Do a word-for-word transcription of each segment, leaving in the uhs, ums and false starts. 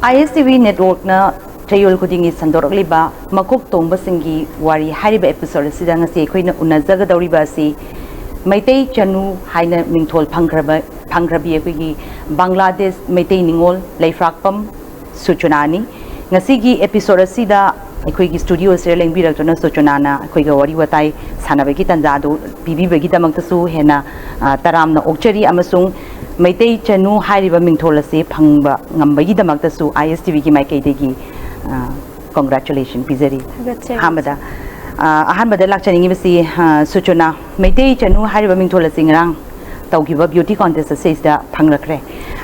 ꯑꯥꯏ ꯑꯦꯁ T V ꯅꯦꯠꯋꯥꯔꯛꯅ ꯆꯌꯣꯜ ꯈꯨꯗꯤꯡꯒꯤ ꯁꯟꯗꯣꯔꯛꯂꯤꯕ ꯃꯀꯣꯛ ꯇꯣꯡꯕꯁꯤꯡꯒꯤ ꯋꯥꯔꯤ ꯍꯥꯏꯔꯤꯕ ꯑꯦꯄꯤꯁꯣꯗ ꯑꯁꯤꯗ ꯉꯁꯤ ꯑꯩꯈꯣꯏꯅ ꯎꯅꯖꯒꯗꯧꯔꯤꯕ ꯑꯁꯤ ꯃꯩꯇꯩ ꯆꯅꯨ ꯍꯥꯏꯅ ꯃꯤꯡꯊꯣꯜ ꯐꯪꯈ꯭ꯔꯕ ꯐꯪꯈ꯭ꯔꯕꯤ ꯑꯩꯈꯣꯏꯒꯤ ꯕꯪꯒ꯭ꯂꯥꯗꯦꯁ ꯃꯩꯇꯩ ꯅꯤꯉꯣꯜ ꯂꯩꯐ꯭ꯔꯥꯛꯄꯝ ꯁꯨꯆꯨꯅꯥꯅꯤ꯫ ꯉꯁꯤꯒꯤ ꯑꯦꯄꯤꯁꯣꯗ ꯑꯁꯤꯗ ꯑꯩꯈꯣꯏꯒꯤ ꯁ꯭ꯇꯨꯗꯤꯑꯣ ꯑꯁꯤꯗ ꯂꯦꯡꯕꯤꯔꯛꯇꯨꯅ ꯁꯨꯆꯨꯅꯥꯅ ꯑꯩꯈꯣꯏꯒ ꯋꯥꯔꯤ ꯋꯥꯇꯥꯏ ꯁꯥꯟꯅꯕꯒꯤ ꯇꯥꯟꯖꯥ ꯑꯗꯨ ꯄꯤꯕꯤꯕꯒꯤꯗꯃꯛꯇꯁꯨ ꯍꯦꯟꯅ ꯑ, ꯇꯔꯥꯝꯅ ꯑꯣꯛꯆꯔꯤ, ꯑꯃꯁꯨꯡ ꯃꯩꯇꯩ ꯆꯅꯨ ꯍꯥꯏꯔꯤꯕ ꯃꯤꯡꯊꯣꯜ ꯑꯁꯤ ꯐꯪꯕ ꯉꯝꯕꯒꯤꯗꯃꯛꯇꯁꯨ ꯑꯥꯏ ꯑꯦꯁ ꯇꯤ ꯚꯤꯒꯤ ꯃꯥꯏꯀꯩꯗꯒꯤ ꯀꯣꯡꯒ꯭ꯔꯦꯆꯨꯂꯦꯁꯟ ꯄꯤꯖꯔꯤ꯫ ꯊꯥꯒꯠꯆꯔꯤ꯫ ꯑꯍꯥꯟꯕꯗ ꯑ, ꯑꯍꯥꯟꯕꯗ ꯂꯥꯛꯆꯅꯤꯡꯉꯤꯕꯁꯤ ꯑ, ꯁꯨꯆꯨꯅꯥ, ꯃꯩꯇꯩ ꯆꯅꯨ ꯍꯥꯏꯔꯤꯕ ꯃꯤꯡꯊꯣꯜ ꯑꯁꯤ ꯉꯔꯥꯡ ꯇꯧꯈꯤꯕ ꯕ꯭ꯌꯨꯇꯤ ꯀꯣꯟꯇꯦꯁ ꯑꯁꯤꯗ ꯐꯪꯂꯛꯈ꯭ꯔꯦ꯫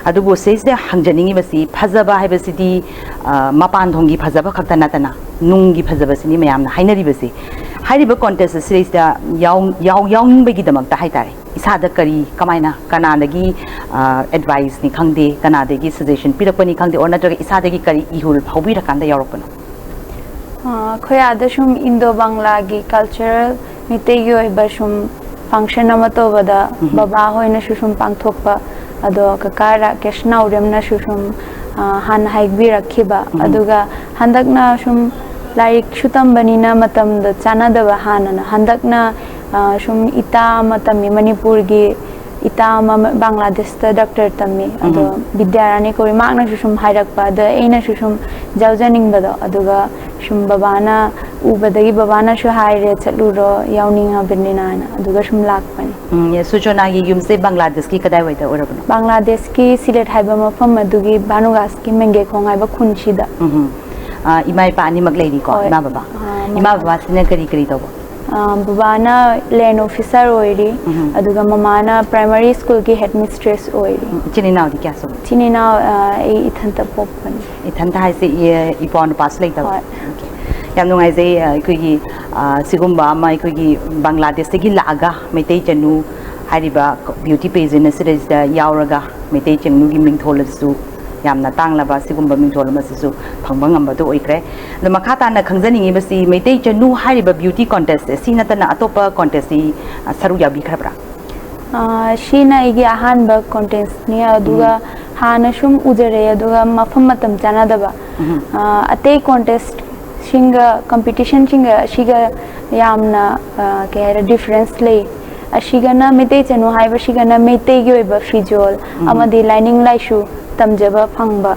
ꯑꯗꯨꯕꯨ ꯁꯤꯁꯤꯗ ꯍꯪꯖꯅꯤꯡꯉꯤꯕꯁꯤ, ꯐꯖꯕ ꯍꯥꯏꯕꯁꯤꯗꯤ ꯑ, ꯃꯄꯥꯟ ꯊꯣꯡꯒꯤ ꯐꯖꯕ ꯈꯛꯇ ꯅꯠꯇꯅ ꯅꯨꯡꯒꯤ ꯐꯖꯕꯁꯤꯅꯤ ꯃꯌꯥꯝꯅ ꯍꯥꯏꯅꯔꯤꯕꯁꯤ꯫ ꯍꯥꯏꯔꯤꯕ ꯀꯣꯟꯇꯦꯁ ꯑꯁꯤꯗꯩꯁꯤꯗ ꯌꯥꯎ- ꯌꯥꯎ- ꯌꯥꯎꯅꯤꯡꯕꯒꯤꯗꯃꯛꯇ ꯍꯥꯏꯇꯥꯔꯦ, ꯏꯁꯥꯗ ꯀꯔꯤ, ꯀꯃꯥꯏꯅ, ꯀꯅꯥꯗꯒꯤ ꯑꯦꯗꯚꯥꯏꯁꯅꯤ ꯈꯪꯗꯦ, ꯀꯅꯥꯗꯒꯤ ꯁꯖꯦꯁꯟ ꯄꯤꯔꯛꯄꯅꯤ ꯈꯪꯗꯦ, ꯑꯣꯔ ꯅꯠꯇ꯭ꯔꯒ ꯏꯁꯥꯗꯒꯤ ꯀꯔꯤ ꯏꯍꯨꯜ ꯐꯥꯎꯕꯤꯔꯀꯥꯟꯗ ꯌꯥꯎꯔꯛꯄꯅꯣ? ꯑꯩꯈꯣꯏ ꯑꯥꯗ ꯁꯨꯝ ꯏꯟꯗꯣ ꯕꯪꯂꯥꯒꯤ ꯀꯜꯆꯔꯦꯜ ꯃꯩꯇꯩꯒꯤ ꯑꯣꯏꯕ ꯁꯨꯝ ꯐꯪꯁꯟ ꯑꯃ ꯇꯧꯕꯗ ꯕꯕꯥ ꯍꯣꯏꯅꯁꯨ ꯁꯨꯝ ꯄꯥꯡꯊꯣꯛꯄ, ꯑꯗꯣ ꯀꯀꯥ ꯔꯥꯀꯦꯁ ꯅꯥꯎꯔꯦꯝꯅꯁꯨ ꯁꯨꯝ ꯍꯥꯟꯅ ꯍꯥꯏꯕꯤꯔꯛꯈꯤꯕ, ꯑꯗꯨꯒ ꯍꯟꯗꯛꯅ ꯁꯨꯝ ꯂꯥꯏꯔꯤꯛꯁꯨ ꯇꯝꯕꯅꯤꯅ ꯃꯇꯝꯗꯣ ꯆꯥꯟꯅꯗꯕ ꯍꯥꯟꯅꯅ, ꯍꯟꯗꯛꯅ ꯁꯨꯝ ꯏꯇꯥ ꯑꯃ ꯇꯝꯃꯤ ꯃꯅꯤꯄꯨꯔꯒꯤ ꯏꯇꯥ ꯑꯃ ꯕꯪꯒ꯭ꯂꯥꯗꯦꯁꯇ ꯗꯥꯛꯇꯔ ꯇꯝꯃꯤ, ꯑꯗꯣ ꯕꯤꯗ꯭ꯌꯥꯔꯥꯅꯤ ꯀꯧꯏ, ꯃꯍꯥꯛꯅꯁꯨ ꯁꯨꯝ ꯍꯥꯏꯔꯛꯄ, ꯑꯗ ꯑꯩꯅꯁꯨ ꯁꯨꯝ ꯌꯥꯎꯖꯅꯤꯡꯕꯗꯣ, ꯑꯗꯨꯒ ꯁꯨꯝ ꯕꯕꯥꯅ ꯎꯕꯗꯒꯤ ꯕꯕꯥꯅꯁꯨ ꯍꯥꯏꯔꯦ, "ꯆꯠꯂꯨꯔꯣ, ꯌꯥꯎꯅꯤꯡꯉꯕꯅꯤꯅ" ꯍꯥꯏꯅ, ꯑꯗꯨꯒ ꯁꯨꯝ ꯂꯥꯛꯄꯅꯤ꯫ ꯎꯝ, ꯁꯨꯆꯣꯅꯥꯒꯤ ꯌꯨꯝꯁꯦ ꯕꯪꯒ꯭ꯂꯥꯗꯦꯁꯀꯤ ꯀꯗꯥꯏꯋꯥꯏꯗ ꯑꯣꯏꯔꯕꯅꯣ? ꯕꯪꯒ꯭ꯂꯥꯗꯦꯁꯀꯤ ꯁꯤꯂꯦꯠ ꯍꯥꯏꯕ ꯃꯐꯝ ꯑꯗꯨꯒꯤ ꯚꯥꯅꯨꯒꯥꯁꯀꯤ ꯃꯦꯡꯒꯦꯈꯣꯡ ꯍꯥꯏꯕ ꯈꯨꯟꯁꯤꯗ꯫ ꯎꯝ꯫ ꯑ, ꯏꯃꯥ ꯏꯄꯥ ꯑꯅꯤꯃꯛ ꯂꯩꯔꯤꯀꯣ? ꯍꯣꯏ꯫ ꯏꯃꯥ ꯕꯕꯥ? ꯑ, ꯏꯃꯥ ꯕꯕꯥꯁꯤꯅ ꯀꯔꯤ ꯀꯔꯤ ꯇꯧꯕ? ꯑ, ꯕꯕꯥꯅ ꯂꯦꯟ ꯑꯣꯐꯤꯁꯥꯔ ꯑꯣꯏꯔꯤ, ꯑꯗꯨꯒ ꯃꯃꯥꯅ ꯄ꯭ꯔꯥꯏꯃꯔꯤ ꯁ꯭ꯀꯨꯜꯒꯤ ꯍꯦꯗ ꯃꯤꯁꯇ꯭ꯔꯦꯁ ꯑꯣꯏꯔꯤ꯫ ꯎꯝ, ꯏꯆꯤꯟ ꯏꯅꯥꯎꯗꯤ ꯀꯌꯥ ꯁꯨꯕ? ꯏꯆꯤꯟ ꯏꯅꯥꯎ, ꯑ, ꯑꯩ ꯏꯊꯟꯇ ꯄꯣꯛꯄꯅꯤ꯫ ꯏꯊꯟꯇ ꯍꯥꯏꯁꯦ, ꯏ- ꯏꯄ꯭ꯋꯥ ꯅꯨꯄꯥꯁꯨ ꯂꯩꯇꯕ? ꯍꯣꯏ꯫ Okay. ꯌꯥꯝ ꯅꯨꯡꯉꯥꯏꯖꯩ, ꯑ, ꯑꯩꯈꯣꯏꯒꯤ, ꯑ, ꯁꯤꯒꯨꯝꯕ ꯑꯃ ꯑꯩꯈꯣꯏꯒꯤ ꯕꯪꯒ꯭ꯂꯥꯗꯦꯁꯇꯒꯤ ꯂꯥꯛꯑꯒ ꯃꯩꯇꯩ ꯆꯅꯨ ꯍꯥꯏꯔꯤꯕ ꯕ꯭ꯌꯨꯇꯤ ꯄꯦꯖꯦꯟ ꯑꯁꯤꯗꯩꯁꯤꯗ ꯌꯥꯎꯔꯒ ꯃꯩꯇꯩ ꯆꯅꯨꯒꯤ ꯃꯤꯡꯊꯣꯜ ꯑꯁꯤꯁꯨ ꯌꯥꯝꯅ ꯇꯥꯡꯂꯕ ꯁꯤꯒꯨꯝꯕ ꯃꯤꯡꯊꯣꯜ ꯑꯃꯁꯤꯁꯨ ꯐꯪꯕ ꯉꯝꯕꯗꯨ ꯑꯣꯏꯈ꯭ꯔꯦ꯫ ꯑꯗꯣ ꯃꯈꯥ ꯇꯥꯅ ꯈꯪꯖꯅꯤꯡꯉꯤꯕꯁꯤ, ꯃꯩꯇꯩ ꯆꯅꯨ ꯍꯥꯏꯔꯤꯕ ꯕ꯭ꯌꯨꯇꯤ ꯀꯣꯟꯇꯦꯁꯁꯦ ꯁꯤ ꯅꯠꯇꯅ ꯑꯇꯣꯞꯄ ꯀꯣꯟꯇꯦꯁꯇꯤ, ꯑ, ꯁꯔꯨꯛ ꯌꯥꯕꯤꯈ꯭ꯔꯕ꯭ꯔꯥ? ꯑ, ꯁꯤꯅ ꯑꯩꯒꯤ ꯑꯍꯥꯟꯕ ꯀꯣꯟꯇꯦꯁꯅꯤ, ꯑꯗꯨꯒ ꯍꯥꯟꯅ ꯁꯨꯝ ꯎꯖꯔꯛꯑꯦ, ꯑꯗꯨꯒ ꯃꯐꯝ ꯃꯇꯝ ꯆꯥꯅꯗꯕ꯫ ꯑ, ꯑꯇꯩ ꯀꯣꯟꯇꯦꯁꯁꯤꯡꯒ, ꯀꯝꯄꯤꯇꯤꯁꯟꯁꯤꯡꯒ ꯑꯁꯤꯒ ꯌꯥꯝꯅ, ꯑ, ꯀꯩ ꯍꯥꯏꯔꯦ, ꯗꯤꯐ꯭ꯔꯦꯟꯁ ꯂꯩ꯫ ꯑꯁꯤꯒꯅ, ꯃꯩꯇꯩ ꯆꯅꯨ ꯍꯥꯏꯕꯁꯤꯒꯅ ꯃꯩꯇꯩꯒꯤ ꯑꯣꯏꯕ ꯐꯤꯖꯣꯜ ꯑꯃꯗꯤ ꯂꯥꯏꯅꯤꯡ ꯂꯥꯏꯁꯨ ꯇꯝꯖꯕ ꯐꯪꯕ,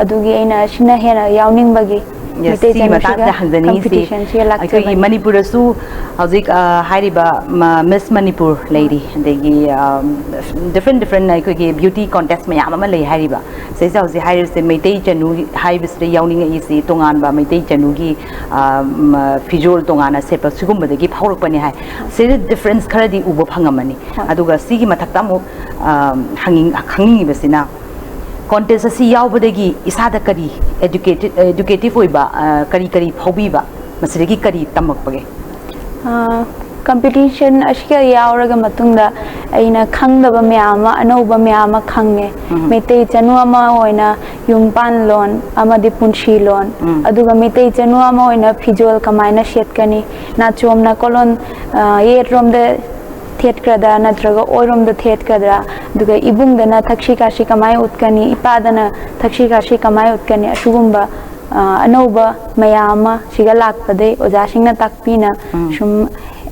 ꯑꯗꯨꯒꯤ ꯑꯩꯅ ꯑꯁꯤꯅ ꯍꯦꯟꯅ ꯌꯥꯎꯅꯤꯡꯕꯒꯤ꯫ Yes, ꯃꯩꯇꯩ ꯁꯤꯒꯤ ꯆꯅꯨꯁꯤꯒ ꯃꯇꯥꯡꯁꯤꯗ ꯍꯪꯖꯅꯤꯡꯉꯤꯁꯤ, ꯀꯝꯄꯤꯇꯤꯁꯟꯁꯤꯒ ꯑꯩꯈꯣꯏꯒꯤ ꯂꯥꯛꯆꯕꯅꯤ꯫ ꯃꯅꯤꯄꯨꯔꯗꯁꯨ ꯍꯧꯖꯤꯛ, ꯑ, ꯍꯥꯏꯔꯤꯕ, ꯃ-, ꯃꯤꯁ ꯃꯅꯤꯄꯨꯔ ꯂꯩꯔꯤ, ꯑꯗꯒꯤ, ꯑ, ꯗꯤꯐ꯭ꯔꯦꯟ ꯗꯤꯐ꯭ꯔꯦꯟ ꯑꯩꯈꯣꯏꯒꯤ ꯕ꯭ꯌꯨꯇꯤ ꯀꯣꯟꯇꯦꯁ ꯃꯌꯥꯝ ꯑꯃ ꯂꯩ ꯍꯥꯏꯔꯤꯕ꯫ ꯁꯤꯗꯩꯁꯤꯗ ꯍꯧꯖꯤꯛ ꯍꯥꯏꯔꯤꯕꯁꯦ ꯃꯩꯇꯩ ꯆꯅꯨ ꯍꯥꯏꯕꯁꯤꯗ ꯌꯥꯎꯅꯤꯡꯉꯛꯏꯁꯤ ꯇꯣꯉꯥꯟꯕ ꯃꯩꯇꯩ ꯆꯅꯨꯒꯤ, ꯑ, ꯃ-, ꯐꯤꯖꯣꯜ ꯇꯣꯉꯥꯟꯅ ꯁꯦꯠꯄ ꯁꯤꯒꯨꯝꯕꯗꯒꯤ ꯐꯥꯎꯔꯛꯄꯅꯤ ꯍꯥꯏ꯫ ꯁꯤꯗ ꯗꯤꯐ꯭ꯔꯦꯟꯁ ꯈꯔꯗꯤ ꯎꯕ ꯐꯪꯉꯝꯃꯅꯤ꯫ ꯍꯣꯏ꯫ ꯑꯗꯨꯒ ꯁꯤꯒꯤ ꯃꯊꯛꯇ ꯑꯃꯨꯛ, ꯑ, ꯍꯪꯅꯤꯡ-, ꯈꯪꯅꯤꯡꯉꯤꯕꯁꯤꯅ, ꯀꯣꯟꯇꯦꯁ ꯑꯁꯤ ꯌꯥꯎꯕꯗꯒꯤ ꯏꯁꯥꯗ ꯀꯔꯤ ꯑꯦꯗꯨꯀꯦꯇꯤꯞ, ꯑꯦꯗꯨꯀꯦꯇꯤꯞ ꯑꯣꯏꯕ, ꯑ, ꯀꯔꯤ ꯀꯔꯤ ꯐꯥꯎꯕꯤꯕ, ꯃꯁꯤꯗꯒꯤ ꯀꯔꯤ ꯇꯝꯃꯛꯄꯒꯦ? ꯑ, ꯀꯝꯄꯤꯇꯤꯁꯟ ꯑꯁꯤꯒ ꯌꯥꯎꯔꯒ ꯃꯇꯨꯡꯗ ꯑꯩꯅ ꯈꯪꯗꯕ ꯃꯌꯥꯝ ꯑꯃ, ꯑꯅꯧꯕ ꯃꯌꯥꯝ ꯑꯃ ꯈꯪꯉꯦ꯫ ꯎꯝ꯫ ꯃꯩꯇꯩ ꯆꯅꯨ ꯑꯃ ꯑꯣꯏꯅ ꯌꯨꯝ ꯄꯥꯟꯂꯣꯟ ꯑꯃꯗꯤ ꯄꯨꯟꯁꯤꯂꯣꯟ, ꯎꯝ꯫ ꯑꯗꯨꯒ ꯃꯩꯇꯩ ꯆꯅꯨ ꯑꯃ ꯑꯣꯏꯅ ꯐꯤꯖꯣꯜ ꯀꯃꯥꯏꯅ ꯁꯦꯠꯀꯅꯤ, ꯅꯥꯆꯣꯝꯅ ꯀꯣꯂꯣꯟ, ꯑ, ꯌꯦꯠꯔꯣꯝꯗ ꯊꯦꯠꯀꯗ꯭ꯔꯥ ꯅꯠꯇ꯭ꯔꯒ ꯑꯣꯏꯔꯣꯝꯗ ꯊꯦꯠꯀꯗ꯭ꯔꯥ, ꯑꯗꯨꯒ ꯏꯕꯨꯡꯗꯅ ꯊꯛꯁꯤ ꯈꯥꯁꯤ ꯀꯃꯥꯏ ꯎꯠꯀꯅꯤ, ꯏꯄꯥꯗꯅ ꯊꯛꯁꯤ ꯈꯥꯁꯤ ꯀꯃꯥꯏ ꯎꯠꯀꯅꯤ, ꯑꯁꯤꯒꯨꯝꯕ, ꯑ, ꯑꯅꯧꯕ ꯃꯌꯥꯝ ꯑꯃ ꯁꯤꯒ ꯂꯥꯛꯄꯗꯩ ꯑꯣꯖꯥꯁꯤꯡꯅ ꯇꯥꯛꯄꯤꯅ ꯎꯝ꯫ ꯁꯨꯝ,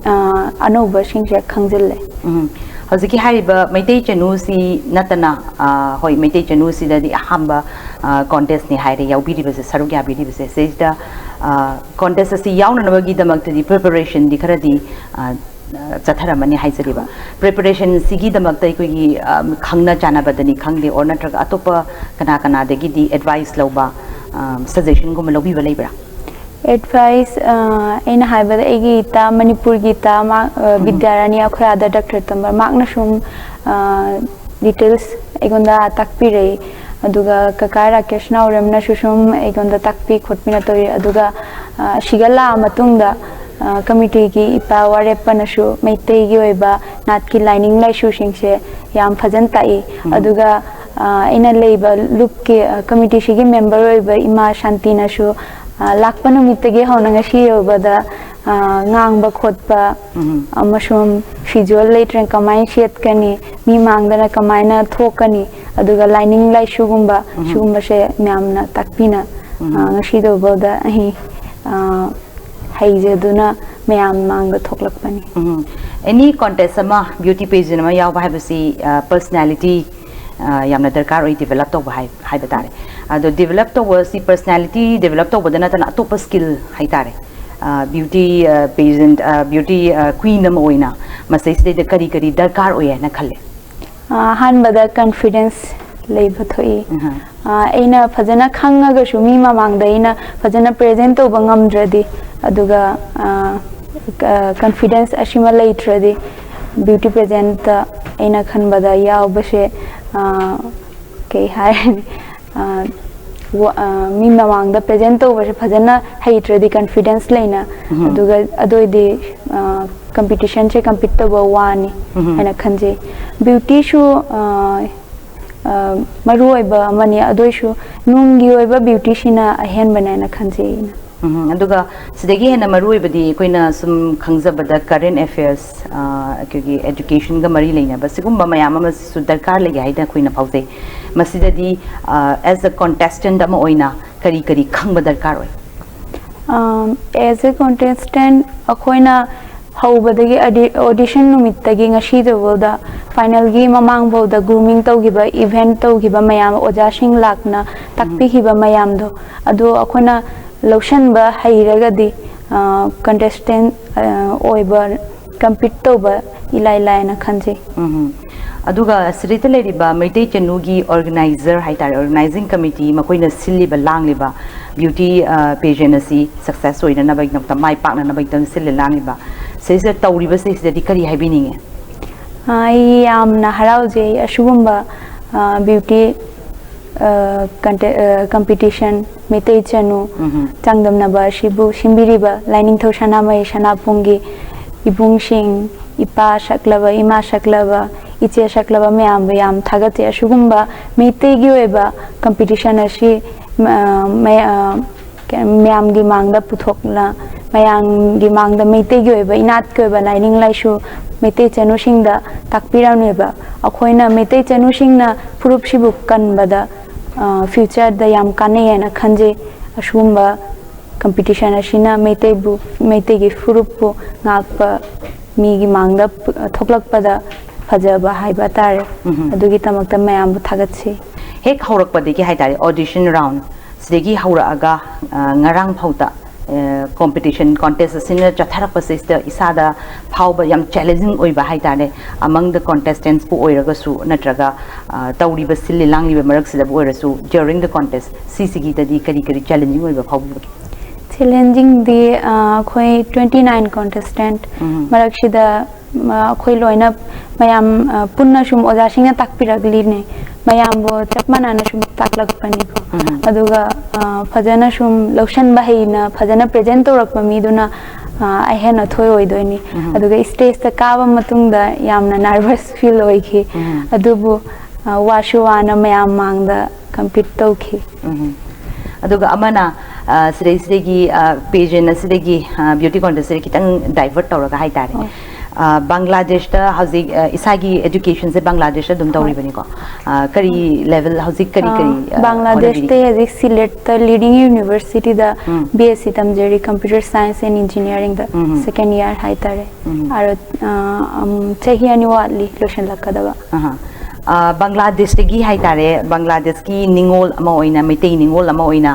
ꯑ, ꯑꯅꯧꯕꯁꯤꯡꯁꯦ ꯈꯪꯖꯤꯜꯂꯦ꯫ ꯎꯝ꯫ ꯍꯧꯖꯤꯛꯀꯤ ꯍꯥꯏꯔꯤꯕ ꯃꯩꯇꯩ ꯆꯅꯨꯁꯤ ꯅꯠꯇꯅ, ꯑ, ꯍꯣꯏ, ꯃꯩꯇꯩ ꯆꯅꯨꯁꯤꯗꯗꯤ ꯑꯍꯥꯟꯕ, ꯑ, ꯀꯣꯟꯇꯦꯁꯅꯤ ꯍꯥꯏꯔꯦ ꯌꯥꯎꯕꯤꯔꯤꯕꯁꯦ, ꯁꯔꯨꯛ ꯌꯥꯕꯤꯔꯤꯕꯁꯦ꯫ ꯁꯤꯗꯩꯁꯤꯗ, ꯑ, ꯀꯣꯟꯇꯦꯁ ꯑꯁꯤ ꯌꯥꯎꯅꯅꯕꯒꯤꯗꯃꯛꯇꯗꯤ ꯄ꯭ꯔꯤꯄꯦꯔꯦꯁꯟꯗꯤ ꯈꯔꯗꯤ, ꯑ, ꯆꯠꯊꯔꯝꯃꯅꯤ ꯍꯥꯏꯖꯔꯤꯕ꯫ ꯄ꯭ꯔꯤꯄꯦꯔꯦꯁꯟꯁꯤꯒꯤꯗꯃꯛꯇ ꯑꯩꯈꯣꯏꯒꯤ, ꯑ, ꯈꯪꯅ ꯆꯥꯟꯅꯕꯗꯅꯤ ꯈꯪꯗꯦ, ꯑꯣꯔ ꯅꯠꯇ꯭ꯔꯒ ꯑꯇꯣꯞꯄ ꯀꯅꯥ ꯀꯅꯥꯗꯒꯤꯗꯤ ꯑꯦꯗꯚꯥꯏꯁ ꯂꯧꯕ, ꯑ, ꯁꯖꯦꯁꯟꯒꯨꯝꯕ ꯂꯧꯕꯤꯕ ꯂꯩꯕ꯭ꯔꯥ? ꯑꯦꯗꯚꯥꯏꯁ, ꯑ, ꯑꯩꯅ ꯍꯥꯏꯕꯗ ꯑꯩꯒꯤ ꯏꯇꯥ, ꯃꯅꯤꯄꯨꯔꯒꯤ ꯏꯇꯥ, ꯃꯥ, ꯑ, ꯎꯝ꯫ ꯕꯤꯗ꯭ꯌꯥꯔꯥꯅꯤ, ꯑꯩꯈꯣꯏ ꯑꯥꯗ ꯗꯥꯛꯇꯔ ꯇꯝꯕ, ꯃꯍꯥꯛꯅ ꯁꯨꯝ, ꯑ, ꯗꯤꯇꯦꯜꯁ ꯑꯩꯉꯣꯟꯗ ꯇꯥꯛꯄꯤꯔꯛꯏ꯫ ꯑꯗꯨꯒ ꯀꯀꯥ ꯔꯥꯀꯦꯁ ꯅꯥꯎꯔꯦꯝꯅꯁꯨ ꯁꯨꯝ ꯑꯩꯉꯣꯟꯗ ꯇꯥꯛꯄꯤ ꯈꯣꯠꯄꯤꯅ ꯇꯧꯔꯤ꯫ ꯑꯗꯨꯒ, ꯑ, ꯑꯁꯤꯒ ꯂꯥꯛꯑ ꯃꯇꯨꯡꯗ, ꯑ, ꯀꯃꯤꯇꯤꯒꯤ ꯏꯄꯥ ꯋꯥꯔꯦꯞꯄꯅꯁꯨ ꯃꯩꯇꯩꯒꯤ ꯑꯣꯏꯕ ꯅꯥꯠꯀꯤ ꯂꯥꯏꯅꯤꯡ ꯂꯥꯏꯁꯣꯜꯁꯤꯡꯁꯦ ꯌꯥꯝ ꯐꯖꯅ ꯇꯥꯛꯏ꯫ ꯎꯝ꯫ ꯑꯗꯨꯒ, ꯑ, ꯑꯩꯅ ꯂꯩꯕ ꯂꯨꯞꯀꯤ, ꯑ, ꯀꯃꯤꯇꯤꯁꯤꯒꯤ ꯃꯦꯝꯕꯔ ꯑꯣꯏꯕ ꯏꯃꯥ ꯁꯥꯟꯇꯤꯅꯁꯨ, ꯑ, ꯂꯥꯛꯄ ꯅꯨꯃꯤꯠꯇꯒꯤ ꯍꯧꯅ ꯉꯁꯤ ꯌꯧꯕꯗ, ꯑ, ꯉꯥꯡꯕ ꯈꯣꯠꯄ ꯎꯝ꯫ ꯑꯃꯁꯨꯡ ꯐꯤꯖꯣꯜ ꯂꯩꯇ꯭ꯔꯦ ꯀꯃꯥꯏꯅ ꯁꯦꯠꯀꯅꯤ, ꯃꯤ ꯃꯥꯡꯗꯅ ꯀꯃꯥꯏꯅ ꯊꯣꯛꯀꯅꯤ, ꯑꯗꯨꯒ ꯂꯥꯏꯅꯤꯡ ꯂꯥꯏꯁꯣꯒꯨꯝꯕ ꯁꯤꯒꯨꯝꯕꯁꯦ ꯃꯌꯥꯝꯅ ꯇꯥꯛꯄꯤꯅ ꯑ, ꯉꯁꯤ ꯇꯧꯕꯗ ꯑꯩ ꯑ, ꯍꯩꯖꯗꯨꯅ ꯃꯌꯥꯝ ꯃꯥꯡꯗ ꯊꯣꯛꯂꯛꯄꯅꯤ꯫ ꯑꯦꯅꯤ ꯀꯣꯟꯇꯦꯁ ꯑꯃ, ꯕ꯭ꯌꯨꯇꯤ ꯄꯦꯖꯦꯟ ꯑꯃ ꯌꯥꯎꯕ ꯍꯥꯏꯕꯁꯤ ꯄꯔꯁꯅꯦꯂꯤꯇꯤ ꯌꯥꯝꯅ ꯗꯔꯀꯥꯔ ꯑꯣꯏ, ꯗꯤꯕꯦꯂꯞ ꯇꯧꯕ ꯍꯥꯏ ꯍꯥꯏꯕ ꯇꯥꯔꯦ꯫ ꯑꯗꯣ ꯗꯤꯕꯦꯂꯞ ꯇꯧꯕ ꯑꯁꯤ ꯄꯔꯁꯅꯦꯂꯤꯇꯤ ꯗꯤꯕꯦꯂꯞ ꯇꯧꯕꯗ ꯅꯠꯇꯅ ꯑꯇꯣꯞꯄ ꯁ꯭ꯀꯤꯜ ꯍꯥꯏꯇꯥꯔꯦ, ꯕ꯭ꯌꯨꯇꯤ ꯄꯦꯖꯦꯟ, ꯕ꯭ꯌꯨꯇꯤ ꯀ꯭ꯋꯤꯟ ꯑꯃ ꯑꯣꯏꯅ ꯃꯁꯤꯗꯩꯁꯤꯗꯩꯗ ꯀꯔꯤ ꯀꯔꯤ ꯗꯔꯀꯥꯔ ꯑꯣꯏ ꯍꯥꯏꯅ ꯈꯜꯂꯦ? ꯑ, ꯑꯍꯥꯟꯕꯗ ꯀꯟꯐꯤꯗꯦꯟꯁ ꯂꯩꯕ ꯊꯣꯛꯏ꯫ ꯑ, ꯑꯩꯅ ꯐꯖꯅ ꯈꯪꯉꯒꯁꯨ ꯃꯤ ꯃꯃꯥꯡꯗ ꯑꯩꯅ ꯐꯖꯅ ꯄ꯭ꯔꯦꯖꯦꯟ ꯇꯧꯕ ꯉꯝꯗ꯭ꯔꯗꯤ, ꯑꯗꯨꯒ ꯀꯟꯐꯤꯗꯦꯟꯁ ꯑꯁꯤꯃ ꯂꯩꯇ꯭ꯔꯗꯤ ꯕ꯭ꯌꯨꯇꯤ ꯄꯦꯖꯦꯟꯇ ꯑꯩꯅ ꯈꯟꯕꯗ ꯌꯥꯎꯕꯁꯦ ꯑ, ꯀꯩ ꯍꯥꯏ ꯑ, ꯋꯥ- ꯑ, ꯃꯤ ꯃꯃꯥꯡꯗ ꯄ꯭ꯔꯦꯖꯦꯟ ꯇꯧꯕꯁꯦ ꯐꯖꯅ ꯍꯩꯇ꯭ꯔꯗꯤ ꯀꯟꯐꯤꯗꯦꯟꯁ ꯂꯩꯅ, ꯑꯗꯨꯒ ꯑꯗꯨꯑꯣꯏꯗꯤ ꯀꯝꯄꯤꯇꯤꯁꯟꯁꯦ ꯀꯝꯄꯤꯠ ꯇꯧꯕ ꯋꯥꯅꯤ ꯍꯥꯏꯅ ꯈꯟꯖꯩ꯫ ꯕ꯭ꯌꯨꯇꯤꯁꯨ ꯑ, ꯑ, ꯃꯔꯨ ꯑꯣꯏꯕ ꯑꯃꯅꯤ, ꯑꯗꯨ ꯑꯣꯏꯁꯨ ꯅꯨꯡꯒꯤ ꯑꯣꯏꯕ ꯕ꯭ꯌꯨꯇꯤꯁꯤꯅ ꯑꯍꯦꯟꯕꯅꯦꯅ ꯈꯟꯖꯩ ꯑꯩꯅ꯫ ꯎꯝ, ꯑꯗꯨꯒ ꯁꯤꯗꯒꯤ ꯍꯦꯟꯅ ꯃꯔꯨ ꯑꯣꯏꯕꯗꯤ ꯑꯩꯈꯣꯏꯅ ꯁꯨꯝ ꯈꯪꯖꯕꯗ ꯀꯔꯦꯟ ꯑꯦꯐꯦꯌꯔꯁ, ꯑꯩꯈꯣꯏꯒꯤ ꯑꯦꯖꯨꯀꯦꯁꯟꯒ ꯃꯔꯤ ꯂꯩꯅꯕ ꯁꯤꯒꯨꯝꯕ ꯃꯌꯥꯝ ꯑꯃꯁꯨ ꯗꯔꯀꯥꯔ ꯂꯩ ꯍꯥꯏꯅ ꯑꯩꯈꯣꯏꯅ ꯐꯥꯎꯖꯩ꯫ ꯃꯁꯤꯗꯗꯤ ꯑꯦꯖ ꯑ ꯀꯣꯟꯇꯦꯁꯇꯦꯟꯠ ꯑꯃ ꯑꯣꯏꯅ ꯀꯔꯤ ꯀꯔꯤ ꯈꯪꯕ ꯗꯔꯀꯥꯔ ꯑꯣꯏ? ꯑꯦꯖ ꯑꯦ ꯀꯣꯟꯇꯦꯁꯇꯦꯟꯠ ꯑꯩꯈꯣꯏꯅ ꯍꯧꯕꯗꯒꯤ ꯑꯣꯗꯤꯁꯟ ꯅꯨꯃꯤꯠꯇꯒꯤ ꯉꯁꯤ ꯐꯥꯎꯕꯗ ꯐꯥꯏꯅꯦꯜꯒꯤ ꯃꯃꯥꯡ ꯐꯥꯎꯗ ꯒ꯭ꯔꯨꯃꯤꯡ ꯇꯧꯈꯤꯕ, ꯏꯚꯦꯟꯠ ꯇꯧꯈꯤꯕ ꯃꯌꯥꯝ, ꯑꯣꯖꯥꯁꯤꯡ ꯂꯥꯛꯇꯅ ꯇꯥꯛꯄꯤꯈꯤꯕ ꯃꯌꯥꯝꯗꯣ ꯑꯗꯨ ꯑꯩꯈꯣꯏꯅ ꯂꯧꯁꯤꯟꯕ ꯍꯩꯔꯒꯗꯤ ꯀꯟꯇꯦꯁꯇꯦꯟꯠ ꯑꯣꯏꯕ, ꯀꯝꯄꯤꯠ ꯇꯧꯕ ꯏꯂꯥꯏ ꯂꯥꯏꯅ ꯈꯟꯖꯩ꯫ ꯎꯝ꯫ ꯑꯗꯨꯒ ꯁꯤꯗꯩꯗ ꯂꯩꯔꯤꯕ ꯃꯩꯇꯩ ꯆꯅꯨꯒꯤ ꯑꯣꯔꯒꯅꯥꯏꯖꯔ ꯍꯥꯏꯇꯥꯔꯦ, ꯑꯣꯔꯒꯅꯥꯏꯖꯤꯡ ꯀꯃꯤꯇꯤ, ꯃꯈꯣꯏꯅ ꯁꯤꯜꯂꯤꯕ ꯂꯥꯡꯂꯤꯕ ꯕ꯭ꯌꯨꯇꯤ ꯄꯦꯖꯦꯟ ꯑꯁꯤ ꯁꯛꯁꯦꯁ ꯑꯣꯏꯅꯅꯕꯒꯤꯗꯃꯛꯇ, ꯃꯥꯏ ꯄꯥꯛꯅꯅꯕꯒꯤꯗꯃꯛꯇ ꯁꯤꯜꯂꯤ ꯂꯥꯡꯂꯤꯕ ꯁꯤꯗꯩꯁꯤꯗ ꯇꯧꯔꯤꯕꯁꯤꯡꯁꯤꯗꯗꯤ ꯀꯔꯤ ꯍꯥꯏꯕꯤꯅꯤꯡꯉꯤ? ꯑꯩ ꯌꯥꯝꯅ ꯍꯔꯥꯎꯖꯩ ꯑꯁꯤꯒꯨꯝꯕ ꯕ꯭ꯌꯨꯇꯤ ꯀꯝꯄꯤꯇꯤꯁꯟ ꯃꯩꯇꯩ ꯆꯅꯨ ꯆꯥꯡꯗꯝꯅꯕ ꯑꯁꯤꯕꯨ ꯁꯤꯟꯕꯤꯔꯤꯕ ꯂꯥꯏꯅꯤꯡꯊꯧ ꯁꯅꯥꯃꯍꯤ ꯁꯅꯥꯄꯨꯡꯒꯤ ꯏꯕꯨꯡꯁꯤꯡ, ꯏꯄꯥ ꯁꯛꯂꯕ, ꯏꯃꯥ ꯁꯛꯂꯕ, ꯏꯆꯦ ꯁꯛꯂꯕ ꯃꯌꯥꯝꯕꯨ ꯌꯥꯝ ꯊꯥꯒꯠꯆꯩ꯫ ꯑꯁꯤꯒꯨꯝꯕ ꯃꯩꯇꯩꯒꯤ ꯑꯣꯏꯕ ꯀꯝꯄꯤꯇꯤꯁꯟ ꯑꯁꯤ ꯃꯌꯥꯝꯒꯤ ꯃꯥꯡꯗ ꯄꯨꯊꯣꯛꯅ, ꯃꯌꯥꯝꯒꯤ ꯃꯥꯡꯗ ꯃꯩꯇꯩꯒꯤ ꯑꯣꯏꯕ ꯏꯅꯥꯠꯀꯤ ꯑꯣꯏꯕ ꯂꯥꯏꯅꯤꯡ ꯂꯥꯏꯁꯣ ꯃꯩꯇꯩ ꯆꯅꯨꯁꯤꯡꯗ ꯇꯥꯛꯄꯤꯔꯝꯃꯦꯕ꯫ ꯑꯩꯈꯣꯏꯅ ꯃꯩꯇꯩ ꯆꯅꯨꯁꯤꯡꯅ ꯐꯨꯔꯨꯞꯁꯤꯕꯨ ꯀꯟꯕꯗ ꯐ꯭ꯌꯨꯆꯔꯗ ꯌꯥꯝ ꯀꯥꯟꯅꯩ ꯍꯥꯏꯅ ꯈꯟꯖꯩ꯫ ꯑꯁꯤꯒꯨꯝꯕ ꯀꯝꯄꯤꯇꯤꯁꯟ ꯑꯁꯤꯅ ꯃꯩꯇꯩꯕꯨ, ꯃꯩꯇꯩꯒꯤ ꯐꯨꯔꯨꯞꯄꯨ ꯉꯥꯛꯄ, ꯃꯤꯒꯤ ꯃꯥꯡꯗ ꯄꯨ-, ꯊꯣꯛꯂꯛꯄꯗ ꯐꯖꯕ ꯍꯥꯏꯕ ꯇꯥꯔꯦ꯫ ꯎꯝꯍꯨꯝ꯫ ꯑꯗꯨꯒꯤꯗꯃꯛꯇ ꯃꯌꯥꯝꯕꯨ ꯊꯥꯒꯠꯆꯔꯤ꯫ ꯍꯦꯛ ꯍꯧꯔꯛꯄꯗꯒꯤ ꯍꯥꯏꯇꯥꯔꯦ, ꯑꯣꯗꯤꯁꯟ ꯔꯥꯎꯟ ꯁꯤꯗꯒꯤ ꯍꯧꯔꯛꯑꯒ, ꯑ, ꯉꯔꯥꯡ ꯐꯥꯎꯗ, ꯑ, ꯀꯣꯝꯄꯤꯇꯤꯁꯟ ꯀꯣꯟꯇꯦꯁ ꯑꯁꯤꯅ ꯆꯠꯊꯔꯛꯄꯁꯤꯗ ꯏꯁꯥꯗ ꯐꯥꯎꯕ ꯌꯥꯝ ꯆꯦꯂꯦꯟꯖꯤꯡ ꯑꯣꯏꯕ ꯍꯥꯏꯇꯥꯔꯦ, ꯑꯃꯪ ꯗ ꯀꯣꯟꯇꯦꯁꯇꯦꯟꯁꯄꯨ ꯑꯣꯏꯔꯒꯁꯨ ꯅꯠꯇ꯭ꯔꯒ, ꯑ, ꯇꯧꯔꯤꯕ ꯁꯤꯜꯂꯤ ꯂꯥꯡꯂꯤꯕ ꯃꯔꯛꯁꯤꯗꯕꯨ ꯑꯣꯏꯔꯁꯨ, ꯗ꯭ꯌꯨꯔꯤꯡ ꯗ ꯀꯣꯟꯇꯦꯁ ꯁꯤꯁꯤꯒꯤꯗꯗꯤ ꯀꯔꯤ ꯀꯔꯤ ꯆꯦꯂꯦꯟꯖꯤꯡ ꯑꯣꯏꯕ ꯐꯥꯎꯕꯤꯕꯒꯦ? ꯆꯦꯂꯦꯟꯖꯤꯡꯗꯤ, ꯑ, ꯑꯩꯈꯣꯏ twenty nine contestant ꯎꯝ꯫ ꯃꯔꯛꯁꯤꯗ, ꯑ, ꯑꯩꯈꯣꯏ ꯂꯣꯏꯅ ꯃꯌꯥꯝ, ꯑ, ꯄꯨꯟꯅ ꯁꯨꯝ ꯑꯣꯖꯥꯁꯤꯡꯅ ꯇꯥꯛꯄꯤꯔꯛꯂꯤꯅꯦ꯫ ꯃꯌꯥꯝꯕꯨ ꯆꯞ ꯃꯥꯟꯅꯅ ꯁꯨꯝ ꯇꯥꯛꯂꯛꯄꯅꯤꯀꯣ꯫ ꯎꯝ꯫ ꯑꯗꯨꯒ, ꯑ, ꯐꯖꯅ ꯁꯨꯝ ꯂꯧꯁꯟꯕ ꯍꯩꯅ ꯐꯖꯅ ꯄ꯭ꯔꯖꯦꯟ ꯇꯧꯔꯛꯄ ꯃꯤꯗꯨꯅ, ꯑ, ꯑꯍꯦꯟꯅ ꯊꯣꯏ ꯑꯣꯏꯗꯣꯏꯅꯤ꯫ ꯎꯝ꯫ ꯑꯗꯨꯒ ꯁ꯭ꯇꯦꯖꯇ ꯀꯥꯕ ꯃꯇꯨꯡꯗ ꯌꯥꯝꯅ ꯅꯔꯚꯁ ꯐꯤꯜ ꯑꯣꯏꯈꯤ꯫ ꯎꯝ꯫ ꯑꯗꯨꯕꯨ, ꯑ, ꯋꯥꯁꯨ ꯋꯥꯅ ꯃꯌꯥꯝ ꯃꯥꯡꯗ ꯀꯝꯄꯤꯠ ꯇꯧꯈꯤ꯫ ꯎꯝ꯫ ꯑꯗꯨꯒ ꯑꯃꯅ, ꯑ, ꯁꯤꯗꯩꯁꯤꯗꯒꯤ, ꯑ, ꯄꯦꯖꯦꯟ ꯑꯁꯤꯗꯒꯤ, ꯑ, ꯕ꯭ꯌꯨꯇꯤ ꯀꯣꯟꯇꯦꯁꯁꯤꯗꯒꯤ ꯈꯤꯇꯪ ꯗꯥꯏꯚꯔꯠ ꯇꯧꯔꯒ ꯍꯥꯏꯇꯥꯔꯦ꯫ ꯍꯣꯏ꯫ ꯑ, ꯕꯪꯒ꯭ꯂꯥꯗꯦꯁꯇ ꯍꯧꯖꯤꯛ, ꯑ, ꯏꯁꯥꯒꯤ ꯑꯦꯖꯨꯀꯦꯁꯟꯁꯦ ꯕꯪꯒ꯭ꯂꯥꯗꯦꯁꯇ ꯑꯗꯨꯝ ꯍꯣꯏ꯫ ꯇꯧꯔꯤꯕꯅꯤꯀꯣ꯫ ꯑ, ꯀꯔꯤ ꯂꯦꯚꯦꯜ ꯍꯧꯖꯤꯛ ꯀꯔꯤ ꯑ, ꯀꯔꯤ, ꯑ, ꯕꯪꯒ꯭ꯂꯥꯗꯦꯁꯇ ꯍꯣꯠꯅꯕꯤꯔꯤꯒꯦ? ꯍꯧꯖꯤꯛ ꯁꯤꯂꯦꯠꯇ ꯂꯤꯗꯤꯡ ꯌꯨꯅꯤꯚꯔꯁꯤꯇꯤꯗ ꯎꯝ꯫ B S C ꯇꯝꯖꯔꯤ, computer science and engineeringꯗ um. Second year ꯍꯥꯏꯇꯥꯔꯦ꯫ ꯎꯝ꯫ ꯑꯗꯣ, ꯑ, ꯎꯝ, ꯆꯍꯤ ꯑꯅꯤ ꯋꯥꯠꯂꯤ ꯂꯣꯏꯁꯤꯜꯂꯛꯀꯗꯕ꯫ ꯑꯍꯥ꯫ ꯑ, ꯕꯪꯒ꯭ꯂꯥꯗꯦꯁꯇꯒꯤ ꯍꯥꯏꯇꯥꯔꯦ, ꯕꯪꯒ꯭ꯂꯥꯗꯦꯁꯀꯤ ꯅꯤꯉꯣꯜ ꯑꯃ ꯑꯣꯏꯅ, ꯃꯩꯇꯩ ꯅꯤꯉꯣꯜ ꯑꯃ ꯑꯣꯏꯅ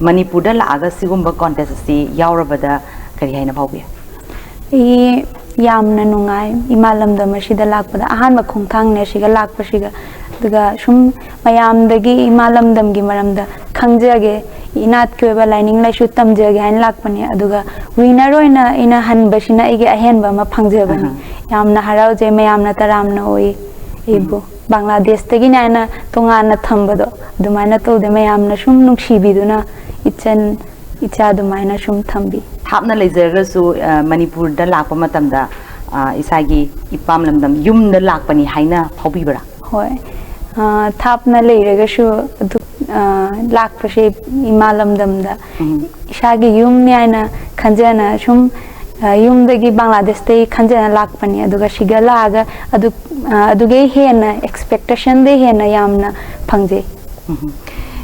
ꯃꯅꯤꯄꯨꯔꯗ ꯂꯥꯛꯑꯒ ꯁꯤꯒꯨꯝꯕ ꯀꯣꯟꯇꯦꯁ ꯑꯁꯤ ꯌꯥꯎꯔꯕꯗ ꯀꯔꯤ ꯍꯥꯏꯅ ꯐꯥꯎꯕꯤ? ꯑꯩ ꯌꯥꯝꯅ ꯅꯨꯡꯉꯥꯏ, ꯏꯃꯥ ꯂꯝꯗꯝ ꯑꯁꯤꯗ ꯂꯥꯛꯄꯗ ꯑꯍꯥꯟꯕ ꯈꯣꯡꯊꯥꯡꯅꯦ ꯑꯁꯤꯒ ꯂꯥꯛꯄꯁꯤꯒ꯫ ꯑꯗꯨꯒ ꯁꯨꯝ ꯃꯌꯥꯝꯗꯒꯤ ꯏꯃꯥ ꯂꯝꯗꯝꯒꯤ ꯃꯔꯝꯗ ꯈꯪꯖꯒꯦ, ꯏꯅꯥꯠꯀꯤ ꯑꯣꯏꯕ ꯂꯥꯏꯅꯤꯡ ꯂꯥꯏꯁꯣ ꯇꯝꯖꯒꯦ ꯍꯥꯏꯅ ꯂꯥꯛꯄꯅꯦ꯫ ꯑꯗꯨꯒ ꯋꯤꯅꯔ ꯑꯣꯏꯅ ꯑꯩꯅ ꯍꯟꯕꯁꯤꯅ ꯑꯩꯒꯤ ꯑꯍꯦꯟꯕ ꯑꯃ ꯐꯪꯖꯕꯅꯤ꯫ ꯑꯍꯥ꯫ ꯌꯥꯝꯅ ꯍꯔꯥꯎꯖꯩ, ꯃꯌꯥꯝꯅ ꯇꯔꯥꯝꯅ ꯑꯣꯏ ꯑꯩꯕꯨ꯫ ꯎꯝ꯫ ꯕꯪꯒ꯭ꯂꯥꯗꯦꯁꯇꯒꯤꯅꯦ ꯍꯥꯏꯅ ꯇꯣꯉꯥꯟꯅ ꯊꯝꯕꯗꯣ ꯑꯗꯨꯃꯥꯏꯅ ꯇꯧꯗꯦ, ꯃꯌꯥꯝꯅ ꯁꯨꯝ ꯅꯨꯡꯁꯤꯕꯤꯗꯨꯅ ꯏꯆꯟ ꯏꯆꯥ ꯑꯗꯨꯃꯥꯏꯅ ꯁꯨꯝ ꯊꯝꯕꯤ꯫ ꯊꯥꯞꯅ ꯂꯩꯖꯔꯒꯁꯨ, ꯑ, ꯃꯅꯤꯄꯨꯔꯗ ꯂꯥꯛꯄ ꯃꯇꯝꯗ, ꯑ, ꯏꯁꯥꯒꯤ ꯏꯄꯥꯝ ꯂꯝꯗꯝ ꯌꯨꯝꯗ ꯂꯥꯛꯄꯅꯤ ꯍꯥꯏꯅ ꯐꯥꯎꯕꯤꯕ꯭ꯔꯥ? ꯍꯣꯏ꯫ ꯑ, ꯊꯥꯞꯅ ꯂꯩꯔꯒꯁꯨ ꯑꯗꯨ, ꯑ, ꯂꯥꯛꯄꯁꯦ ꯏꯃꯥ ꯂꯝꯗꯝꯗ ꯎꯝ꯫ ꯏꯁꯥꯒꯤ ꯌꯨꯝꯅꯤ ꯍꯥꯏꯅ ꯈꯟꯖꯅ ꯁꯨꯝ ꯑ, ꯌꯨꯝꯗꯒꯤ ꯕꯪꯒ꯭ꯂꯥꯗꯦꯁꯇꯒꯤ ꯈꯟꯖꯅ ꯂꯥꯛꯄꯅꯤ꯫ ꯑꯗꯨꯒ ꯁꯤꯒ ꯂꯥꯛꯑꯒ ꯑꯗꯨ, ꯑ, ꯑꯗꯨꯒꯩ ꯍꯦꯟꯅ, expectationꯗꯩ ꯍꯦꯟꯅ ꯌꯥꯝꯅ ꯐꯪꯖꯩ꯫ ꯎꯝ꯫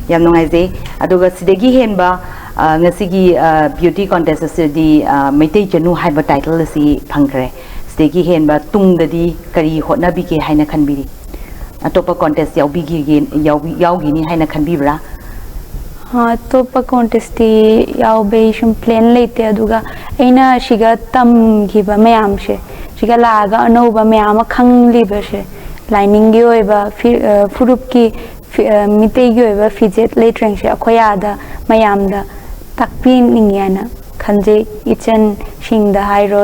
ꯌꯥꯝ ꯅꯨꯡꯉꯥꯏꯖꯩ꯫ ꯑꯗꯨꯒ ꯁꯤꯗꯒꯤ ꯍꯦꯟꯕ, ꯑ, ꯉꯁꯤꯒꯤ, ꯑ, beauty contest ꯑꯁꯤꯗꯤ, ꯑ, ꯃꯩꯇꯩ ꯆꯅꯨ ꯍꯥꯏꯕ title ꯑꯁꯤ ꯐꯪꯈ꯭ꯔꯦ꯫ ꯁꯤꯗꯒꯤ ꯍꯦꯟꯕ ꯇꯨꯡꯗꯗꯤ ꯀꯔꯤ ꯍꯣꯠꯅꯕꯤꯒꯦ ꯍꯥꯏꯅ ꯈꯟꯕꯤꯔꯤ? ꯑꯇꯣꯞꯄ contest ꯌꯥꯎꯕꯤꯒꯦ, ꯌꯥꯎꯕꯤ-, ꯌꯥꯎꯈꯤꯅꯤ ꯍꯥꯏꯅ ꯈꯟꯕꯤꯕ꯭ꯔꯥ? ꯑ, ꯑꯇꯣꯞꯄ contestꯇꯤ ꯌꯥꯎꯕꯩ ꯁꯨꯝ plan ꯂꯩꯇꯦ꯫ ꯑꯗꯨꯒ ꯑꯩꯅ ꯁꯤꯒ ꯇꯝꯈꯤꯕ ꯃꯌꯥꯝꯁꯦ, ꯁꯤꯒ ꯂꯥꯛꯑꯒ ꯑꯅꯧꯕ ꯃꯌꯥꯝ ꯑꯃ ꯈꯪꯂꯤꯕꯁꯦ, ꯂꯥꯏꯅꯤꯡꯒꯤ ꯑꯣꯏꯕ, ꯐꯤ-, ꯑ, ꯐꯨꯔꯨꯞꯀꯤ, ꯐꯤ-, ꯑ, ꯃꯤꯇꯩꯒꯤ ꯑꯣꯏꯕ ꯐꯤꯖꯦꯠ ꯂꯩꯇ꯭ꯔꯦꯡꯁꯦ ꯑꯩꯈꯣꯏ ꯑꯥꯗ ꯃꯌꯥꯝꯗ ꯇꯥꯛꯄꯤꯅꯤꯡꯉꯦꯅ ꯈꯟꯖꯩ꯫ ꯏꯆꯟꯁꯤꯡꯗ ꯍꯥꯏꯔꯣ,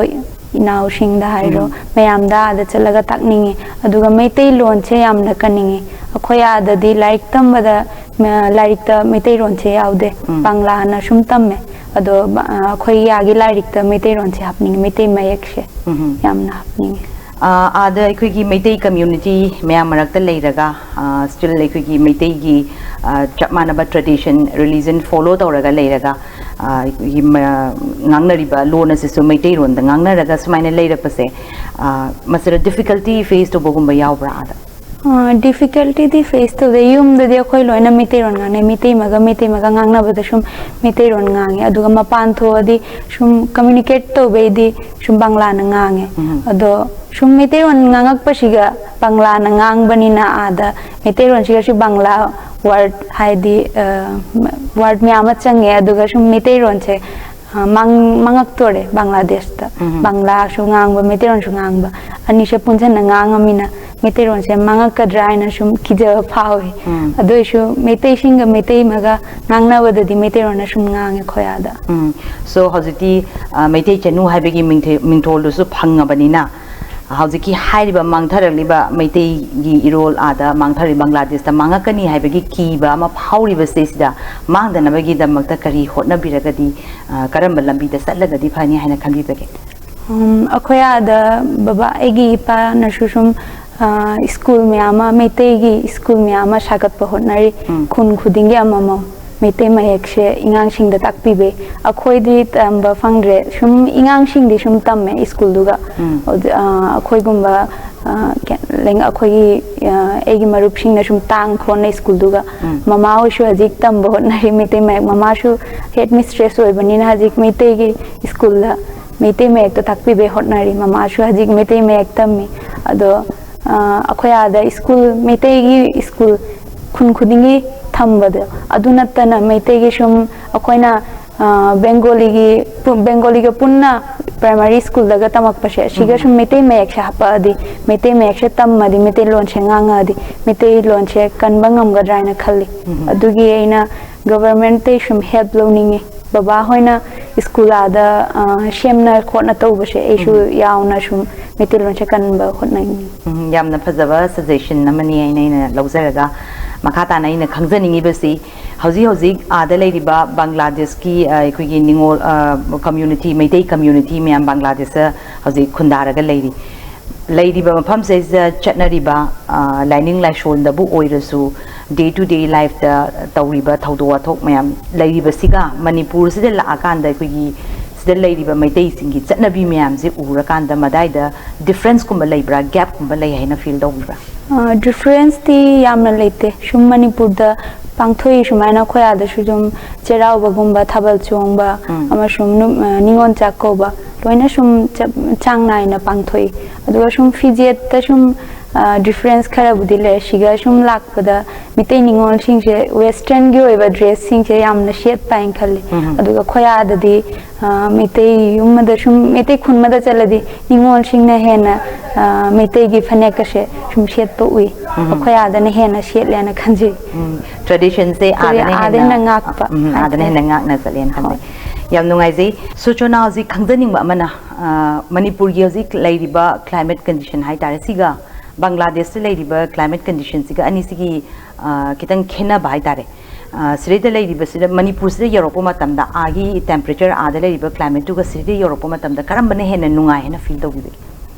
ꯏꯅꯥꯎꯁꯤꯡꯗ ꯍꯥꯏꯔꯣ, ꯎꯝ꯫ ꯃꯌꯥꯝꯗ ꯑꯥꯗ ꯆꯠꯂꯒ ꯇꯥꯛꯅꯤꯡꯉꯤ꯫ ꯑꯗꯨꯒ ꯃꯩꯇꯩꯂꯣꯟꯁꯦ ꯌꯥꯝꯅ ꯀꯟꯅꯤꯡꯉꯤ꯫ ꯑꯩꯈꯣꯏ ꯑꯥꯗꯗꯤ ꯂꯥꯏꯔꯤꯛ ꯇꯝꯕꯗ, ꯃ-, ꯂꯥꯏꯔꯤꯛꯇ ꯃꯩꯇꯩꯂꯣꯟꯁꯦ ꯌꯥꯎꯗꯦ꯫ ꯎꯝ꯫ ꯕꯪꯂꯥꯅ ꯁꯨꯝ ꯇꯝꯃꯦ꯫ ꯑꯗꯣ ꯕ-, ꯑ, ꯑꯩꯈꯣꯏ ꯑꯥꯒꯤ ꯂꯥꯏꯔꯤꯛꯇ ꯃꯩꯇꯩꯂꯣꯟꯁꯦ ꯍꯥꯞꯅꯤꯡꯉꯤ, ꯃꯩꯇꯩ ꯃꯌꯦꯛꯁꯦ ꯎꯝ꯫ ꯌꯥꯝꯅ ꯍꯥꯞꯅꯤꯡꯉꯤ꯫ ꯑ, ꯑꯥꯗ ꯑꯩꯈꯣꯏꯒꯤ ꯃꯩꯇꯩ community ꯃꯌꯥꯝ ꯃꯔꯛꯇ ꯂꯩꯔꯒ, ꯑ, still ꯑꯩꯈꯣꯏꯒꯤ ꯃꯩꯇꯩꯒꯤ, ꯑ, ꯆꯞ ꯃꯥꯟꯅꯕ tradition, religion follow ꯇꯧꯔꯒ ꯂꯩꯔꯒ, ꯑ, ꯑꯩꯈꯣꯏꯒꯤ ꯃ-, ꯉꯥꯡꯅꯔꯤꯕ ꯂꯣꯟ ꯑꯁꯤꯁꯨ ꯃꯩꯇꯩꯔꯣꯟꯗ ꯉꯥꯡꯅꯔꯒ ꯁꯨꯃꯥꯏꯅ ꯂꯩꯔꯛꯄꯁꯦ, ꯑ, ꯃꯁꯤꯗ difficulty face ꯇꯧꯕꯒꯨꯝꯕ ꯌꯥꯎꯕ꯭ꯔꯥ ꯑꯥꯗ? ꯑ, difficultyꯗꯤ face ꯇꯧꯗꯦ꯫ ꯌꯨꯝꯗꯗꯤ ꯑꯩꯈꯣꯏ ꯂꯣꯏꯅ ꯃꯩꯇꯩꯔꯣꯟ ꯉꯥꯡꯅꯩ꯫ ꯃꯩꯇꯩꯃꯒ ꯃꯩꯇꯩꯃꯒ ꯉꯥꯡꯅꯕꯗ ꯁꯨꯝ ꯃꯩꯇꯩꯔꯣꯟ ꯉꯥꯡꯉꯦ꯫ ꯑꯗꯨꯒ ꯃꯄꯥꯟ ꯊꯣꯛꯑꯗꯤ ꯁꯨꯝ communicate ꯇꯧꯕꯩꯗꯤ ꯁꯨꯝ ꯕꯪꯂꯥꯅ ꯉꯥꯡꯉꯦ꯫ ꯎꯝ꯫ ꯑꯗꯣ ꯁꯨꯝ ꯃꯩꯇꯩꯔꯣꯟ ꯉꯥꯡꯉꯛꯄꯁꯤꯒ ꯕꯪꯂꯥꯅ ꯉꯥꯡꯕꯅꯤꯅ ꯑꯥꯗ ꯃꯩꯇꯩꯔꯣꯟꯁꯤꯒꯁꯨ ꯕꯪꯂꯥ word ꯍꯥꯏꯗꯤ, ꯑ, word ꯃꯌꯥꯝ ꯑꯃ ꯆꯪꯉꯦ꯫ ꯑꯗꯨꯒ ꯁꯨꯝ ꯃꯩꯇꯩꯔꯣꯟꯁꯦ, ꯑ, ꯃꯥꯡ-, ꯃꯥꯡꯉꯛꯇꯣꯔꯦ ꯕꯪꯒ꯭ꯂꯥꯗꯦꯁꯇ꯫ ꯎꯝ꯫ ꯕꯪꯒ꯭ꯂꯥꯁꯨ ꯉꯥꯡꯕ, ꯃꯩꯇꯩꯔꯣꯟꯁꯨ ꯉꯥꯡꯕ, ꯑꯅꯤꯁꯦ ꯄꯨꯟꯁꯟꯅ ꯉꯥꯡꯉꯃꯤꯅ ꯃꯩꯇꯩꯔꯣꯟꯁꯦ ꯃꯥꯡꯉꯛꯀꯗ꯭ꯔꯥ ꯍꯥꯏꯅ ꯁꯨꯝ ꯀꯤꯖꯕ ꯐꯥꯎꯏ꯫ ꯎꯝ꯫ ꯑꯗꯨ ꯑꯣꯏꯁꯨ ꯃꯩꯇꯩꯁꯤꯡꯒ ꯃꯩꯇꯩꯃꯒ ꯉꯥꯡꯅꯕꯗꯗꯤ ꯃꯩꯇꯩꯔꯣꯟꯅ ꯁꯨꯝ ꯉꯥꯡꯉꯦ ꯑꯩꯈꯣꯏ ꯑꯥꯗ꯫ ꯎꯝ꯫ So ꯍꯧꯖꯤꯛꯇꯤ, ꯑ, ꯃꯩꯇꯩ ꯆꯅꯨ ꯍꯥꯏꯕꯒꯤ ꯃꯤꯡꯊꯦ-, ꯃꯤꯡꯊꯣꯜꯗꯨꯁꯨ ꯐꯪꯉꯕꯅꯤꯅ, ꯍꯧꯖꯤꯛꯀꯤ ꯍꯥꯏꯔꯤꯕ ꯃꯥꯡꯊꯔꯛꯂꯤꯕ ꯃꯩꯇꯩꯒꯤ ꯏꯔꯣꯜ ꯑꯥꯗ ꯃꯥꯡꯊꯔꯛꯂꯤꯕ ꯕꯪꯒ꯭ꯂꯥꯗꯦꯁꯇ ꯃꯥꯡꯉꯛꯀꯅꯤ ꯍꯥꯏꯕꯒꯤ ꯀꯤꯕ ꯑꯃ ꯐꯥꯎꯔꯤꯕꯁꯤꯗꯩꯁꯤꯗ ꯃꯥꯡꯗꯅꯕꯒꯤꯗꯃꯛꯇ ꯀꯔꯤ ꯍꯣꯠꯅꯕꯤꯔꯒꯗꯤ, ꯑ, ꯀꯔꯝꯕ ꯂꯝꯕꯤꯗ ꯆꯠꯂꯒꯗꯤ ꯐꯅꯤ ꯍꯥꯏꯅ ꯈꯟꯕꯤꯕꯒꯦ? ꯎꯝ, ꯑꯩꯈꯣꯏ ꯑꯥꯗ ꯕꯕꯥ, ꯑꯩꯒꯤ ꯏꯄꯥꯅꯁꯨ ꯁꯨꯝ, ꯑ, ꯁ꯭ꯀꯨꯜ ꯃꯌꯥꯝ ꯑꯃ, ꯃꯩꯇꯩꯒꯤ ꯁ꯭ꯀꯨꯜ ꯃꯌꯥꯝ ꯑꯃ ꯁꯥꯒꯠꯄ ꯍꯣꯠꯅꯔꯤ, ꯎꯝ꯫ ꯈꯨꯟ ꯈꯨꯗꯤꯡꯒꯤ ꯑꯃꯃꯝ꯫ ꯃꯩꯇꯩ ꯃꯌꯦꯛꯁꯦ ꯑꯉꯥꯡꯁꯤꯡꯗ ꯇꯥꯛꯄꯤꯕꯩ꯫ ꯑꯩꯈꯣꯏꯗꯤ ꯇꯝꯕ ꯐꯪꯗ꯭ꯔꯦ, ꯁꯨꯝ ꯑꯉꯥꯡꯁꯤꯡꯗꯤ ꯁꯨꯝ ꯇꯝꯃꯦ ꯁ꯭ꯀꯨꯜꯗꯨꯒ꯫ ꯑꯗꯨ, ꯑ, ꯑꯩꯈꯣꯏꯒꯨꯝꯕ, ꯑ, ꯀ-, ꯂꯦꯡ-, ꯑꯩꯈꯣꯏꯒꯤ, ꯑ, ꯑꯩꯒꯤ ꯃꯔꯨꯞꯁꯤꯡꯅ ꯁꯨꯝ ꯇꯥꯡ ꯈꯣꯠꯅ ꯁ꯭ꯀꯨꯜꯗꯨꯒ꯫ ꯃꯃꯥ ꯍꯣꯏꯁꯨ ꯍꯧꯖꯤꯛ ꯇꯝꯕ ꯍꯣꯠꯅꯔꯤ ꯃꯩꯇꯩ ꯃꯌꯦꯛ꯫ ꯃꯃꯥꯁꯨ ꯍꯦꯠ ꯃꯤꯁꯇ꯭ꯔꯦꯁ ꯑꯣꯏꯕꯅꯤꯅ ꯍꯧꯖꯤꯛ ꯃꯩꯇꯩꯒꯤ ꯁ꯭ꯀꯨꯜꯗ ꯃꯩꯇꯩ ꯃꯌꯦꯛꯇ ꯇꯥꯛꯄꯤꯕꯩ ꯍꯣꯠꯅꯔꯤ꯫ ꯃꯃꯥꯁꯨ ꯍꯧꯖꯤꯛ ꯃꯩꯇꯩ ꯃꯌꯦꯛ ꯇꯝꯃꯤ꯫ ꯑꯗꯣ, ꯑ, ꯑꯩꯈꯣꯏ ꯑꯥꯗ ꯁ꯭ꯀꯨꯜ, ꯃꯩꯇꯩꯒꯤ ꯁ꯭ꯀꯨꯜ ꯈꯨꯟ ꯈꯨꯗꯤꯡꯒꯤ ꯊꯝꯕꯗꯣ, ꯑꯗꯨ ꯅꯠꯇꯅ ꯃꯩꯇꯩꯒꯤ ꯁꯨꯝ ꯑꯩꯈꯣꯏꯅ, ꯑ, ꯕꯦꯡꯒꯣꯂꯤꯒꯤ ꯄꯨ-, ꯕꯦꯡꯒꯣꯂꯤꯒ ꯄꯨꯟꯅ ꯄ꯭ꯔꯥꯏꯃꯥꯔꯤ ꯁ꯭ꯀꯨꯜꯗꯒ ꯇꯝꯃꯛꯄꯁꯦ, ꯁꯤꯒ ꯁꯨꯝ ꯃꯩꯇꯩ ꯃꯌꯦꯛꯁꯦ ꯍꯥꯞꯄꯛꯑꯗꯤ, ꯃꯩꯇꯩ ꯃꯌꯦꯛꯁꯦ ꯇꯝꯃꯗꯤ, ꯃꯩꯇꯩꯂꯣꯟꯁꯦ ꯉꯥꯡꯉꯛꯑꯗꯤ, ꯃꯩꯇꯩꯂꯣꯟꯁꯦ ꯀꯟꯕ ꯉꯝꯒꯗ꯭ꯔꯥ ꯍꯥꯏꯅ ꯈꯜꯂꯤ꯫ ꯑꯗꯨꯒꯤ ꯑꯩꯅ ꯒꯚꯔꯟꯃꯦꯟꯠꯇꯩ ꯁꯨꯝ ꯍꯦꯜꯞ ꯂꯧꯅꯤꯡꯉꯤ꯫ ꯕꯕꯥ ꯍꯣꯏꯅ ꯁ꯭ꯀꯨꯜ ꯑꯥꯗ, ꯑ, ꯁꯦꯝꯅ ꯈꯣꯠꯅ ꯇꯧꯕꯁꯦ, ꯑꯩꯁꯨ ꯌꯥꯎꯅ ꯁꯨꯝ ꯃꯩꯇꯩꯂꯣꯟꯁꯦ ꯀꯟꯕ ꯍꯣꯠꯅꯅꯤꯡꯉꯤ꯫ ꯎꯝ, ꯌꯥꯝꯅ ꯐꯖꯕ ꯁꯖꯦꯁꯟ ꯑꯃꯅꯤ ꯍꯥꯏꯅ ꯑꯩꯅ ꯂꯧꯖꯔꯒ, ꯃꯈꯥ ꯇꯥꯅ ꯑꯩꯅ ꯈꯪꯖꯅꯤꯡꯉꯤꯕꯁꯤ, ꯍꯧꯖꯤꯛ ꯍꯧꯖꯤꯛ ꯑꯥꯗ ꯂꯩꯔꯤꯕ ꯕꯪꯒ꯭ꯂꯥꯗꯦꯁꯀꯤ, ꯑ, ꯑꯩꯈꯣꯏꯒꯤ ꯅꯤꯉꯣꯜ, ꯑ, ꯀꯝꯃ꯭ꯌꯨꯅꯤꯇꯤ, ꯃꯩꯇꯩ ꯀꯝꯃ꯭ꯌꯨꯅꯤꯇꯤ ꯃꯌꯥꯝ ꯕꯪꯒ꯭ꯂꯥꯗꯦꯁꯇ ꯍꯧꯖꯤꯛ ꯈꯨꯟꯗꯥꯔꯒ ꯂꯩꯔꯤ꯫ ꯂꯩꯔꯤꯕ ꯃꯐꯝꯁꯤꯗꯩꯁꯤꯗ ꯆꯠꯅꯔꯤꯕ, ꯑ, ꯂꯥꯏꯅꯤꯡ ꯂꯥꯏꯁꯣꯟꯗꯕꯨ ꯑꯣꯏꯔꯁꯨ, ꯗꯦ ꯇꯨ ꯗꯦ ꯂꯥꯏꯐꯇ ꯇꯧꯔꯤꯕ ꯊꯧꯗꯣꯛ ꯋꯥꯊꯣꯛ ꯃꯌꯥꯝ ꯂꯩꯔꯤꯕꯁꯤꯒ, ꯃꯅꯤꯄꯨꯔꯁꯤꯗ ꯂꯥꯛꯑꯀꯥꯟꯗ ꯑꯩꯈꯣꯏꯒꯤ ꯁꯤꯗ ꯂꯩꯔꯤꯕ ꯃꯩꯇꯩꯁꯤꯡꯒꯤ ꯆꯠꯅꯕꯤ ꯃꯌꯥꯝꯁꯦ ꯎꯔꯀꯥꯟꯗ, ꯃꯗꯥꯏꯗ ꯗꯤꯐ꯭ꯔꯦꯟꯁꯀꯨꯝꯕ ꯂꯩꯕ꯭ꯔꯥ, ꯒꯦꯞꯀꯨꯝꯕ ꯂꯩ ꯍꯥꯏꯅ ꯐꯤꯜ ꯇꯧꯕꯤꯕ꯭ꯔꯥ? ꯑ, ꯗꯤꯐ꯭ꯔꯦꯟꯁꯇꯤ ꯌꯥꯝꯅ ꯂꯩꯇꯦ꯫ ꯁꯨꯝ ꯃꯅꯤꯄꯨꯔꯗ ꯄꯥꯡꯊꯣꯛꯏ ꯁꯨꯃꯥꯏꯅ ꯑꯩꯈꯣꯏ ꯑꯥꯗꯁꯨ ꯑꯗꯨꯝ ꯆꯩꯔꯥꯎꯕꯒꯨꯝꯕ, ꯊꯥꯕꯜ ꯆꯣꯡꯕ, ꯑꯃꯁꯨꯡ ꯅꯨ-, ꯑ, ꯅꯤꯉꯣꯜ ꯆꯥꯛꯀꯧꯕ ꯂꯣꯏꯅ ꯁꯨꯝ ꯆꯞ-, ꯆꯥꯡ ꯅꯥꯏꯅ ꯄꯥꯡꯊꯣꯛꯏ꯫ ꯑꯗꯨꯒ ꯁꯨꯝ ꯐꯤꯖꯦꯠꯇ ꯁꯨꯝ, ꯑ, ꯗꯤꯐ꯭ꯔꯦꯟꯁ ꯈꯔꯕꯨꯗꯤ ꯂꯩ꯫ ꯁꯤꯒ ꯁꯨꯝ ꯂꯥꯛꯄꯗ ꯃꯤꯇꯩ ꯅꯤꯉꯣꯜꯁꯤꯡꯁꯦ ꯋꯦꯁꯇ꯭ꯔꯟꯒꯤ ꯑꯣꯏꯕ ꯗ꯭ꯔꯦꯁꯁꯤꯡꯁꯦ ꯌꯥꯝꯅ ꯁꯦꯠꯄ ꯍꯥꯏꯅ ꯈꯜꯂꯤ꯫ ꯑꯗꯨꯒ ꯑꯩꯈꯣꯏ ꯑꯥꯗꯗꯤ, ꯑ, ꯃꯩꯇꯩ ꯌꯨꯝ ꯑꯃꯗ ꯁꯨꯝ, ꯃꯩꯇꯩ ꯈꯨꯟ ꯑꯃꯗ ꯆꯠꯂꯗꯤ ꯅꯤꯉꯣꯜꯁꯤꯡꯅ ꯍꯦꯟꯅ, ꯑ, ꯃꯩꯇꯩꯒꯤ ꯐꯅꯦꯛꯀꯁꯦ ꯁꯨꯝ ꯁꯦꯠꯄ ꯎꯏ꯫ ꯑꯩꯈꯣꯏ ꯑꯥꯗꯅ ꯍꯦꯟꯅ ꯁꯦꯠꯂꯦꯅ ꯈꯟꯖꯩ꯫ ꯇ꯭ꯔꯦꯗꯤꯁꯟꯁꯦ ꯑꯥꯗꯅ ꯍꯦꯟꯅ, ꯑꯥꯗꯅ ꯉꯥꯛꯄ ꯎꯝ, ꯑꯥꯗꯅ ꯍꯦꯟꯅ ꯉꯥꯛꯅ ꯆꯠꯂꯦꯅ ꯈꯟꯖꯩ꯫ ꯌꯥꯝ ꯅꯨꯡꯉꯥꯏꯖꯩ꯫ ꯁꯨꯆꯣꯅꯥ, ꯍꯧꯖꯤꯛ ꯈꯪꯖꯅꯤꯡꯕ ꯑꯃꯅ, ꯑ, ꯃꯅꯤꯄꯨꯔꯒꯤ ꯍꯧꯖꯤꯛ ꯂꯩꯔꯤꯕ ꯀ꯭ꯂꯥꯏꯃꯦꯠ ꯀꯟꯗꯤꯁꯟ ꯍꯥꯏꯇꯥꯔꯦ, ꯁꯤꯒ ꯕꯪꯒ꯭ꯂꯥꯗꯦꯁꯇ ꯂꯩꯔꯤꯕ ꯀ꯭ꯂꯥꯏꯃꯦꯠ ꯀꯟꯗꯤꯁꯟꯁꯤꯒ ꯑꯅꯤꯁꯤꯒꯤ, ꯑ, ꯈꯤꯇꯪ ꯈꯦꯠꯅꯕ ꯍꯥꯏꯇꯥꯔꯦ꯫ ꯑ, ꯁꯤꯗꯩꯗ ꯂꯩꯔꯤꯕꯁꯤꯗ, ꯃꯅꯤꯄꯨꯔꯁꯤꯗ ꯌꯧꯔꯛꯄ ꯃꯇꯝꯗ, ꯑꯥꯒꯤ ꯇꯦꯝꯄꯔꯦꯆꯔ, ꯑꯥꯗ ꯂꯩꯔꯤꯕ ꯀ꯭ꯂꯥꯏꯃꯦꯠꯇꯨꯒ ꯁꯤꯗ ꯌꯧꯔꯛꯄ ꯃꯇꯝꯗ ꯀꯔꯝꯕꯅ ꯍꯦꯟꯅ ꯅꯨꯡꯉꯥꯏ ꯍꯥꯏꯅ ꯐꯤꯜ ꯇꯧꯕꯤꯕꯒꯦ?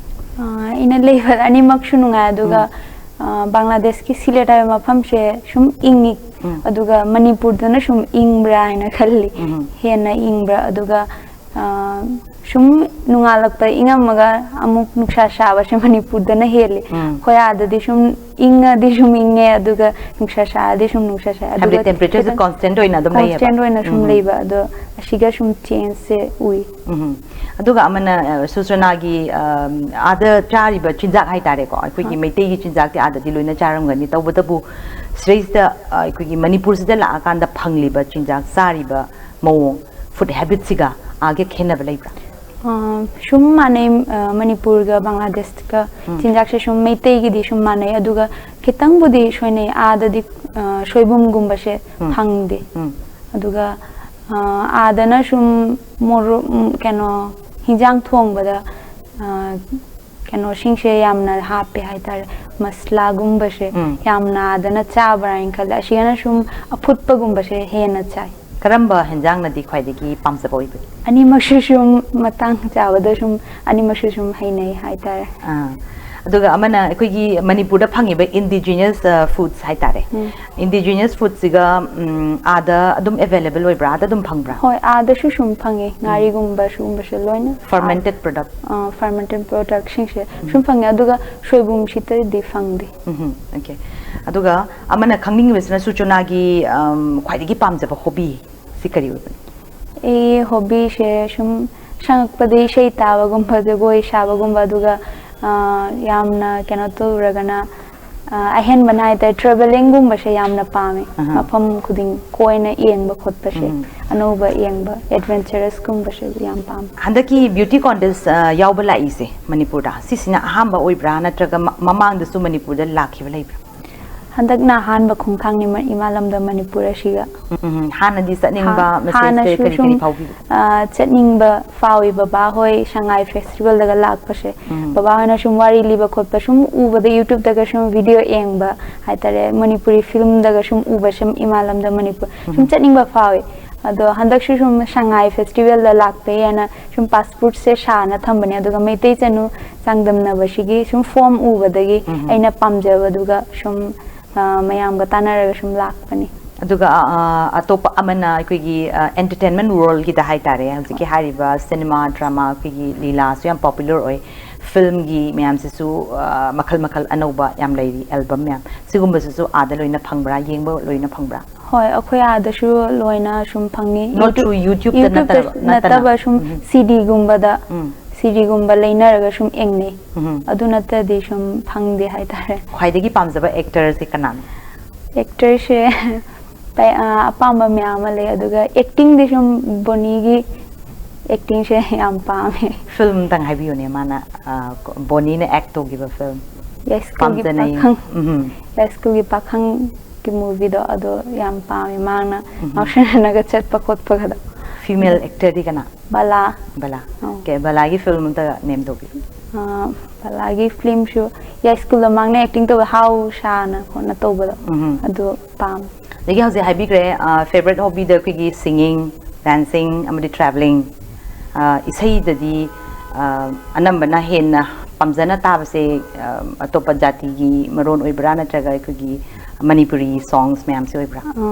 ꯑ, ꯑꯩꯅ ꯂꯩꯕ ꯑꯅꯤꯃꯛꯁꯨ ꯅꯨꯡꯉꯥꯏ, ꯑꯗꯨꯒ, ꯑ, ꯕꯪꯒ꯭ꯂꯥꯗꯦꯁꯀꯤ ꯁꯤꯂꯦꯠ ꯍꯥꯏꯕ ꯃꯐꯝꯁꯦ ꯁꯨꯝ ꯏꯪꯉꯤ꯫ ꯎꯝ꯫ ꯑꯗꯨꯒ ꯃꯅꯤꯄꯨꯔꯗꯅ ꯁꯨꯝ ꯏꯪꯕ꯭ꯔꯥ ꯍꯥꯏꯅ ꯈꯜꯂꯤ꯫ ꯎꯝ꯫ ꯍꯦꯟꯅ ꯏꯪꯕ꯭ꯔꯥ? ꯑꯗꯨꯒ ꯑ, ꯁꯨꯝ ꯅꯣꯡꯉꯥꯜꯂꯛꯄ ꯏꯪꯉꯝꯃꯒ ꯑꯃꯨꯛ ꯅꯨꯡꯁꯥ ꯁꯥꯕꯁꯦ ꯃꯅꯤꯄꯨꯔꯗꯅ ꯍꯦꯜꯂꯤ꯫ ꯎꯝ꯫ ꯑꯩꯈꯣꯏ ꯑꯥꯗꯗꯤ ꯁꯨꯝ ꯏꯪꯉꯗꯤ ꯁꯨꯝ ꯏꯪꯉꯦ, ꯑꯗꯨꯒ ꯅꯨꯡꯁꯥ ꯁꯥꯔꯗꯤ ꯁꯨꯝ ꯅꯨꯡꯁꯥ ꯁꯥꯏ꯫ ꯍꯥꯏꯕꯗꯤ ꯑꯗꯨꯒ temperatureꯁꯦ ꯈꯤꯇꯪ constant ꯑꯣꯏꯅ ꯑꯗꯨꯝ ꯂꯩꯌꯦꯕ꯫ constant ꯑꯣꯏꯅ ꯁꯨꯝ ꯎꯝ꯫ ꯂꯩꯕ꯫ ꯑꯗꯣ ꯑꯁꯤꯒ ꯁꯨꯝ changeꯁꯦ ꯎꯏ꯫ ꯎꯝ꯫ ꯑꯗꯨꯒ ꯑꯃꯅ, ꯑ, ꯁꯨꯆꯅꯥꯒꯤ, ꯑ, ꯑꯥꯗ ꯆꯥꯔꯤꯕ ꯆꯤꯟꯖꯥꯛ ꯍꯥꯏꯇꯥꯔꯦꯀꯣ, ꯑꯩꯈꯣꯏꯒꯤ ꯑ꯫ ꯃꯩꯇꯩꯒꯤ ꯆꯤꯟꯖꯥꯛꯇꯤ ꯑꯥꯗꯗꯤ ꯂꯣꯏꯅ ꯆꯥꯔꯝꯒꯅꯤ, ꯇꯧꯕꯇꯕꯨ ꯁꯤꯗꯩꯁꯤꯗ, ꯑ, ꯑꯩꯈꯣꯏꯒꯤ ꯃꯅꯤꯄꯨꯔꯁꯤꯗ ꯂꯥꯛꯑꯀꯥꯟꯗ ꯐꯪꯂꯤꯕ ꯆꯤꯟꯖꯥꯛ ꯆꯥꯔꯤꯕ ꯃꯑꯣꯡ, food habitꯁꯤꯒ ꯑꯥꯒ ꯈꯦꯠꯅꯕ ꯂꯩꯕ꯭ꯔꯥ? ꯑ, ꯁꯨꯝ ꯃꯥꯟꯅꯩ꯫ ꯑ, ꯃꯅꯤꯄꯨꯔꯒ ꯕꯪꯒ꯭ꯂꯥꯗꯦꯁꯀ ꯎꯝ꯫ ꯆꯤꯟꯖꯥꯛꯁꯦ ꯁꯨꯝ ꯃꯩꯇꯩꯒꯤꯗꯤ ꯁꯨꯝ ꯃꯥꯟꯅꯩ, ꯑꯗꯨꯒ ꯈꯤꯇꯪꯕꯨꯗꯤ ꯁꯣꯏꯅꯩ꯫ ꯑꯥꯗꯗꯤ, ꯑ, ꯁꯣꯏꯕꯨꯝꯒꯨꯝꯕꯁꯦ ꯎꯝ꯫ ꯐꯪꯗꯦ꯫ ꯎꯝ꯫ ꯑꯗꯨꯒ, ꯑ, ꯑꯥꯗꯅ ꯁꯨꯝ ꯃꯣꯔꯣꯛ, ꯎꯝ, ꯀꯩꯅꯣ, ꯍꯤꯟꯖꯥꯡ ꯊꯣꯡꯕꯗ, ꯑ, ꯀꯩꯅꯣꯁꯤꯡꯁꯦ ꯌꯥꯝꯅ ꯍꯥꯞꯄꯦ ꯍꯥꯏꯇꯥꯔꯦ, ꯃꯁꯂꯥꯒꯨꯝꯕꯁꯦ ꯎꯝ꯫ ꯌꯥꯝꯅ ꯑꯥꯗꯅ ꯆꯥꯕ꯭ꯔꯥ ꯍꯥꯏꯅ ꯈꯜꯂꯦ꯫ ꯑꯁꯤꯒꯅ ꯁꯨꯝ ꯑꯐꯨꯠꯄꯒꯨꯝꯕꯁꯦ ꯍꯦꯟꯅ ꯆꯥꯏ꯫ ꯀꯔꯝꯕ ꯍꯦꯟꯖꯥꯡꯅꯗꯤ ꯈ꯭ꯋꯥꯏꯗꯒꯤ ꯄꯥꯝꯖꯕ ꯑꯣꯏꯕꯒꯦ? ꯑꯅꯤꯃꯛꯁꯨ ꯁꯨꯝ ꯃꯇꯥꯡ ꯆꯥꯕꯗ ꯁꯨꯝ ꯑꯅꯤꯃꯛꯁꯨ ꯁꯨꯝ ꯍꯩꯅꯩ ꯍꯥꯏꯇꯥꯔꯦ꯫ ꯑꯥ꯫ ꯑꯗꯨꯒ ꯑꯃꯅ ꯑꯩꯈꯣꯏꯒꯤ ꯃꯅꯤꯄꯨꯔꯗ ꯐꯪꯉꯤꯕ indigenous, ꯑ, foods ꯍꯥꯏꯇꯥꯔꯦ꯫ ꯎꯝ꯫ Indigenous foodꯁꯤꯒ, ꯎꯝ, ꯑꯥꯗ ꯑꯗꯨꯝ available ꯑꯣꯏꯕ꯭ꯔꯥ? ꯑꯥꯗ ꯑꯗꯨꯝ ꯐꯪꯕ꯭ꯔꯥ? ꯍꯣꯏ, ꯑꯥꯗꯁꯨ ꯁꯨꯝ ꯐꯪꯉꯦ꯫ ꯉꯥꯔꯤꯒꯨꯝꯕ ꯁꯤꯒꯨꯝꯕꯁꯦ ꯂꯣꯏꯅ꯫ Fermented product? ꯑ, fermented productꯁꯤꯡꯁꯦ ꯁꯨꯝ ꯐꯪꯉꯦ, ꯑꯗꯨꯒ ꯁꯣꯏꯕꯨꯝꯁꯤꯗꯗꯤ ꯐꯪꯗꯦ꯫ ꯎꯝ, okay꯫ ꯑꯗꯨꯒ ꯑꯃꯅ ꯈꯪꯅꯤꯡꯉꯤꯕꯁꯤꯅ ꯁꯨꯆꯣꯅꯥꯒꯤ, ꯑꯝ, ꯈ꯭ꯋꯥꯏꯗꯒꯤ ꯄꯥꯝꯖꯕ hobby ꯁꯤ ꯀꯔꯤ ꯑꯣꯏꯕꯅꯣ? ꯑꯩ hobbyꯁꯦ ꯁꯨꯝ ꯁꯪꯉꯛꯄꯗ ꯏꯁꯩ ꯇꯥꯕꯒꯨꯝꯕ, ꯖꯒꯣꯏ ꯁꯥꯕꯒꯨꯝꯕ, ꯑꯗꯨꯒ, ꯑ, ꯌꯥꯝꯅ ꯀꯩꯅꯣ ꯇꯧꯔꯒꯅ, ꯑ, ꯑꯍꯦꯟꯕꯅ ꯍꯥꯏꯇꯥꯔꯦ, travelling ꯒꯨꯝꯕꯁꯦ ꯌꯥꯝꯅ ꯄꯥꯝꯃꯦ꯫ ꯑꯍꯥ꯫ ꯃꯐꯝ ꯈꯨꯗꯤꯡ ꯀꯣꯏꯅ ꯌꯦꯡꯕ ꯈꯣꯠꯄꯁꯦ, ꯎꯝ꯫ ꯑꯅꯧꯕ ꯌꯦꯡꯕ, adventurous ꯀꯨꯝꯕꯁꯦ ꯌꯥꯝ ꯄꯥꯝꯃꯦ꯫ ꯍꯟꯗꯛꯀꯤ beauty contest, ꯑ, ꯌꯥꯎꯕ ꯂꯥꯛꯏꯁꯦ ꯃꯅꯤꯄꯨꯔꯗ, ꯁꯤꯁꯤꯅ ꯑꯍꯥꯟꯕ ꯑꯣꯏꯕ꯭ꯔꯥ, ꯅꯠꯇ꯭ꯔꯒ ꯃ-, ꯃꯃꯥꯡꯗꯁꯨ ꯃꯅꯤꯄꯨꯔꯗ ꯂꯥꯛꯈꯤꯕ ꯂꯩꯕ꯭ꯔꯥ? ꯍꯟꯗꯛꯅ ꯑꯍꯥꯟꯕ ꯈꯣꯡꯊꯥꯡꯅꯤ ꯃ-, ꯏꯃꯥ ꯂꯝꯗꯝ ꯃꯅꯤꯄꯨꯔ ꯑꯁꯤꯒ꯫ ꯎꯝ, ꯍꯥꯟꯅꯗꯤ ꯆꯠꯅꯤꯡꯕ, ꯍꯥ-, ꯃꯁꯤꯗꯩꯁꯤꯗ ꯍꯥꯟꯅꯁꯨ ꯀꯔꯤ ꯁꯨꯝ, ꯀꯔꯤ ꯐꯥꯎꯕꯤꯕ? ꯑ, ꯆꯠꯅꯤꯡꯕ ꯐꯥꯎꯏ꯫ ꯕꯕꯥ ꯍꯣꯏ ꯁꯉꯥꯏ festival ꯗꯒ ꯂꯥꯛꯄꯁꯦ, ꯎꯝ꯫ ꯕꯕꯥ ꯍꯣꯏꯅ ꯁꯨꯝ ꯋꯥꯔꯤ ꯂꯤꯕ ꯈꯣꯠꯄ ꯁꯨꯝ ꯎꯕꯗ, YouTube ꯇꯒ ꯁꯨꯝ video ꯌꯦꯡꯕ ꯍꯥꯏꯇꯥꯔꯦ, ꯃꯅꯤꯄꯨꯔꯤ film ꯗꯒ ꯁꯨꯝ ꯎꯕ, ꯁꯨꯝ ꯏꯃꯥ ꯂꯝꯗꯝ ꯃꯅꯤꯄꯨꯔ ꯁꯨꯝ ꯎꯝ꯫ ꯆꯠꯅꯤꯡꯕ ꯐꯥꯎꯏ꯫ ꯑꯗꯣ ꯍꯟꯗꯛꯁꯨ ꯁꯨꯝ ꯁꯉꯥꯏ festival ꯗ ꯂꯥꯛꯄ ꯌꯥꯏꯅ ꯁꯨꯝ passport ꯁꯦ ꯁꯥꯅ ꯊꯝꯕꯅꯦ, ꯑꯗꯨꯒ ꯃꯩꯇꯩ ꯆꯅꯨ ꯆꯥꯡꯗꯝꯅꯕꯁꯤꯒꯤ ꯁꯨꯝ form ꯎꯕꯗꯒꯤ ꯎꯝ꯫ ꯑꯩꯅ ꯄꯥꯝꯖꯕꯗꯨꯒ ꯁꯨꯝ ꯑ, ꯃꯌꯥꯝꯒ ꯇꯥꯟꯅꯔꯒ ꯁꯨꯝ ꯂꯥꯛꯄꯅꯤ꯫ ꯑꯗꯨꯒ ꯑ, ꯑ, ꯑꯇꯣꯞꯄ ꯑꯃꯅ ꯑꯩꯈꯣꯏꯒꯤ ꯑꯦꯟꯇꯔꯇꯦꯟꯃꯦꯟ ꯋꯥꯔꯜꯒꯤꯗ ꯍꯥꯏꯇꯥꯔꯦ, ꯍꯧꯖꯤꯛꯀꯤ ꯍꯥꯏꯔꯤꯕ ꯁꯤꯅꯦꯃꯥ, ꯗ꯭ꯔꯃꯥ, ꯑꯩꯈꯣꯏꯒꯤ ꯂꯤꯂꯥꯁꯨ ꯌꯥꯝ ꯄꯣꯄꯨꯂꯔ ꯑꯣꯏ꯫ ꯐꯤꯜꯝꯒꯤ ꯃꯌꯥꯝꯁꯤꯁꯨ ꯑ, ꯃꯈꯜ ꯃꯈꯜ ꯑꯅꯧꯕ ꯌꯥꯝ ꯂꯩꯔꯤ, ꯑꯦꯜꯕꯝ ꯃꯌꯥꯝ꯫ ꯁꯤꯒꯨꯝꯕꯁꯤꯁꯨ ꯑꯥꯗ ꯂꯣꯏꯅ ꯐꯪꯕ꯭ꯔꯥ, ꯌꯦꯡꯕ ꯂꯣꯏꯅ ꯐꯪꯕ꯭ꯔꯥ? ꯍꯣꯏ, ꯑꯩꯈꯣꯏ ꯑꯥꯗꯁꯨ ꯂꯣꯏꯅ ꯁꯨꯝ ꯐꯪꯉꯤ꯫ Not through YouTube ꯇ YouTube ꯇ ꯅꯠꯇꯕ, ꯅꯠꯇꯅ? ꯅꯠꯇꯕ ꯁꯨꯝ ꯎꯝ. ꯁꯤꯗꯤꯒꯨꯝꯕꯗ ꯎꯝ. ꯁꯤꯗꯤꯒꯨꯝꯕ ꯂꯩꯅꯔꯒ ꯁꯨꯝ ꯌꯦꯡꯅꯩ꯫ ꯎꯝ. ꯑꯗꯨ ꯅꯠꯇ꯭ꯔꯗꯤ ꯁꯨꯝ ꯐꯪꯗꯦ ꯍꯥꯏꯇꯥꯔꯦ꯫ ꯈ꯭ꯋꯥꯏꯗꯒꯤ ꯄꯥꯝꯖꯕ ꯑꯦꯛꯇꯔꯁꯦ ꯀꯅꯥꯅꯣ? ꯑꯦꯛꯇꯔꯁꯦ ꯄ-, ꯑ, ꯑꯄꯥꯝꯕ ꯃꯌꯥꯝ ꯑꯃ ꯂꯩ, ꯑꯗꯨꯒ ꯑꯦꯛꯇꯤꯡꯗꯤ ꯁꯨꯝ ꯕꯣꯅꯤꯒꯤ ꯑꯦꯛꯇꯤꯡꯁꯦ ꯌꯥꯝ ꯄꯥꯝꯃꯦ꯫ ꯐꯤꯜꯝꯗꯪ ꯍꯥꯏꯕꯤꯌꯨꯅꯦ, ꯃꯥꯅ ꯑ, ꯕꯣꯅꯤꯅ ꯑꯦꯛ ꯇꯧꯈꯤꯕ ꯐꯤꯜꯝ꯫ ꯌꯥꯏꯁ꯭ꯀꯨꯜꯒꯤ ꯄꯥꯝꯖꯅꯩ꯫ ꯄꯥꯈꯪ ꯎꯝ. ꯌꯥꯏꯁ꯭ꯀꯨꯜꯒꯤ ꯄꯥꯈꯪꯒꯤ ꯃꯨꯚꯤꯗꯣ ꯑꯗꯣ ꯌꯥꯝ ꯄꯥꯝꯃꯦ, ꯃꯥꯅ ꯎꯝ. ꯉꯥꯎꯁꯟꯅꯅꯒ ꯆꯠꯄ ꯈꯣꯠꯄꯒꯗꯣ꯫ ꯐꯤꯃꯦꯜ ꯑꯦꯛꯇꯔꯗꯤ ꯀꯅꯥ? ꯕꯂꯥ꯫ ꯕꯂꯥ꯫ ꯑꯧ꯫ ꯑꯣꯀꯦ, ꯕꯂꯥꯒꯤ ꯐꯤꯜꯝ ꯑꯝꯇ ꯅꯦꯝ ꯇꯧꯕꯤꯌꯨ꯫ ꯑ, ꯕꯂꯥꯒꯤ ꯐꯤꯂꯝꯁꯨ ꯌꯥꯏꯁ꯭ꯀꯨꯜꯗ ꯃꯥꯡꯅ ꯑꯦꯛꯇꯤꯡ ꯇꯧꯕ ꯍꯥꯎ ꯁꯥꯅ ꯈꯣꯠꯅ ꯇꯧꯕꯗꯣ ꯎꯝ. ꯑꯗꯨ ꯄꯥꯝꯃꯦ꯫ ꯑꯗꯒꯤ ꯍꯧꯖꯤꯛ ꯍꯥꯏꯕꯤꯈ꯭ꯔꯦ, ꯐꯦꯕꯔꯦꯠ ꯍꯣꯕꯤꯗ ꯑꯩꯈꯣꯏꯒꯤ ꯁꯤꯡꯒꯤꯡ, ꯗꯥꯟꯁꯤꯡ ꯑꯃꯗꯤ ꯇ꯭ꯔꯥꯚꯦꯂꯤꯡ꯫ ꯏꯁꯩꯗꯗꯤ ꯑ, ꯑꯅꯝꯕꯅ ꯍꯦꯟꯅ ꯄꯥꯝꯖꯅ ꯇꯥꯕꯁꯦ ꯑ, ꯑꯇꯣꯞꯄ ꯖꯥꯇꯤꯒꯤ ꯃꯔꯣꯟ ꯑꯣꯏꯕ꯭ꯔꯥ, ꯅꯠꯇ꯭ꯔꯒ ꯑꯩꯈꯣꯏꯒꯤ ꯃꯅꯤꯄꯨꯔꯤ ꯁꯣꯡꯁ ꯃꯌꯥꯝꯁꯦ ꯑꯣꯏꯕ꯭ꯔꯥ? ꯑ,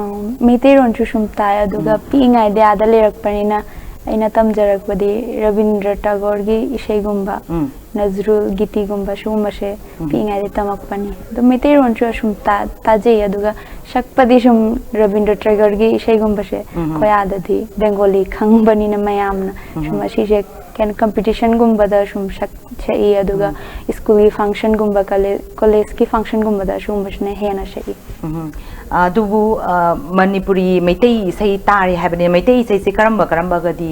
ꯃꯩꯇꯩꯔꯣꯟꯁꯨ ꯁꯨꯝ ꯇꯥꯏ, ꯑꯗꯨꯒ ꯎꯝ. ꯄꯤꯛꯏꯉꯩꯗ ꯑꯥꯗ ꯂꯩꯔꯛꯄꯅꯤꯅ ꯑꯩꯅ ꯇꯝꯖꯔꯛꯄꯗꯤ ꯔꯕꯤꯟꯗ꯭ꯔ ꯇꯥꯒꯣꯔꯒꯤ ꯏꯁꯩꯒꯨꯝꯕ, ꯎꯝ. ꯅꯖꯔꯨꯜ ꯒꯤꯇꯤꯒꯨꯝꯕ ꯁꯤꯒꯨꯝꯕꯁꯦ ꯎꯝ. ꯄꯤꯛꯏꯉꯩꯗ ꯇꯝꯃꯛꯄꯅꯤ꯫ ꯑꯗꯨ ꯃꯩꯇꯩꯔꯣꯟꯁꯨ ꯑꯁꯨꯝ ꯇꯥ-, ꯇꯥꯖꯩ, ꯑꯗꯨꯒ ꯁꯛꯄꯗꯤ ꯁꯨꯝ ꯔꯕꯤꯟꯗ꯭ꯔ ꯇꯦꯒꯣꯔꯒꯤ ꯏꯁꯩꯒꯨꯝꯕꯁꯦ ꯎꯝ. ꯑꯩꯈꯣꯏ ꯑꯥꯗꯗꯤ ꯕꯦꯡꯒꯣꯂꯤ ꯈꯪꯕꯅꯤꯅ ꯃꯌꯥꯝꯅ ꯁꯨꯝ ꯎꯝ. ꯑꯁꯤꯁꯦ ꯀꯩꯅꯣ ꯀꯝꯄꯤꯇꯤꯁꯟꯒꯨꯝꯕꯗ ꯁꯨꯝ ꯁꯛ-, ꯁꯛꯏ, ꯑꯗꯨꯒ ꯁ꯭ꯀꯨꯜꯒꯤ ꯐꯪꯁꯟꯒꯨꯝꯕ, ꯀꯂꯦ-, ꯀꯣꯂꯦꯖꯀꯤ ꯐꯪꯁꯟꯒꯨꯝꯕꯗ ꯁꯤꯒꯨꯝꯕꯁꯤꯅ ꯍꯦꯟꯅ ꯁꯛꯏ꯫ ꯎꯝ. ꯑꯗꯨꯕꯨ ꯑ, ꯃꯅꯤꯄꯨꯔꯤ ꯃꯩꯇꯩ ꯏꯁꯩ ꯇꯥꯔꯦ ꯍꯥꯏꯕꯅꯤ, ꯃꯩꯇꯩ ꯏꯁꯩꯁꯦ ꯀꯔꯝꯕ ꯀꯔꯝꯕꯒꯗꯤ,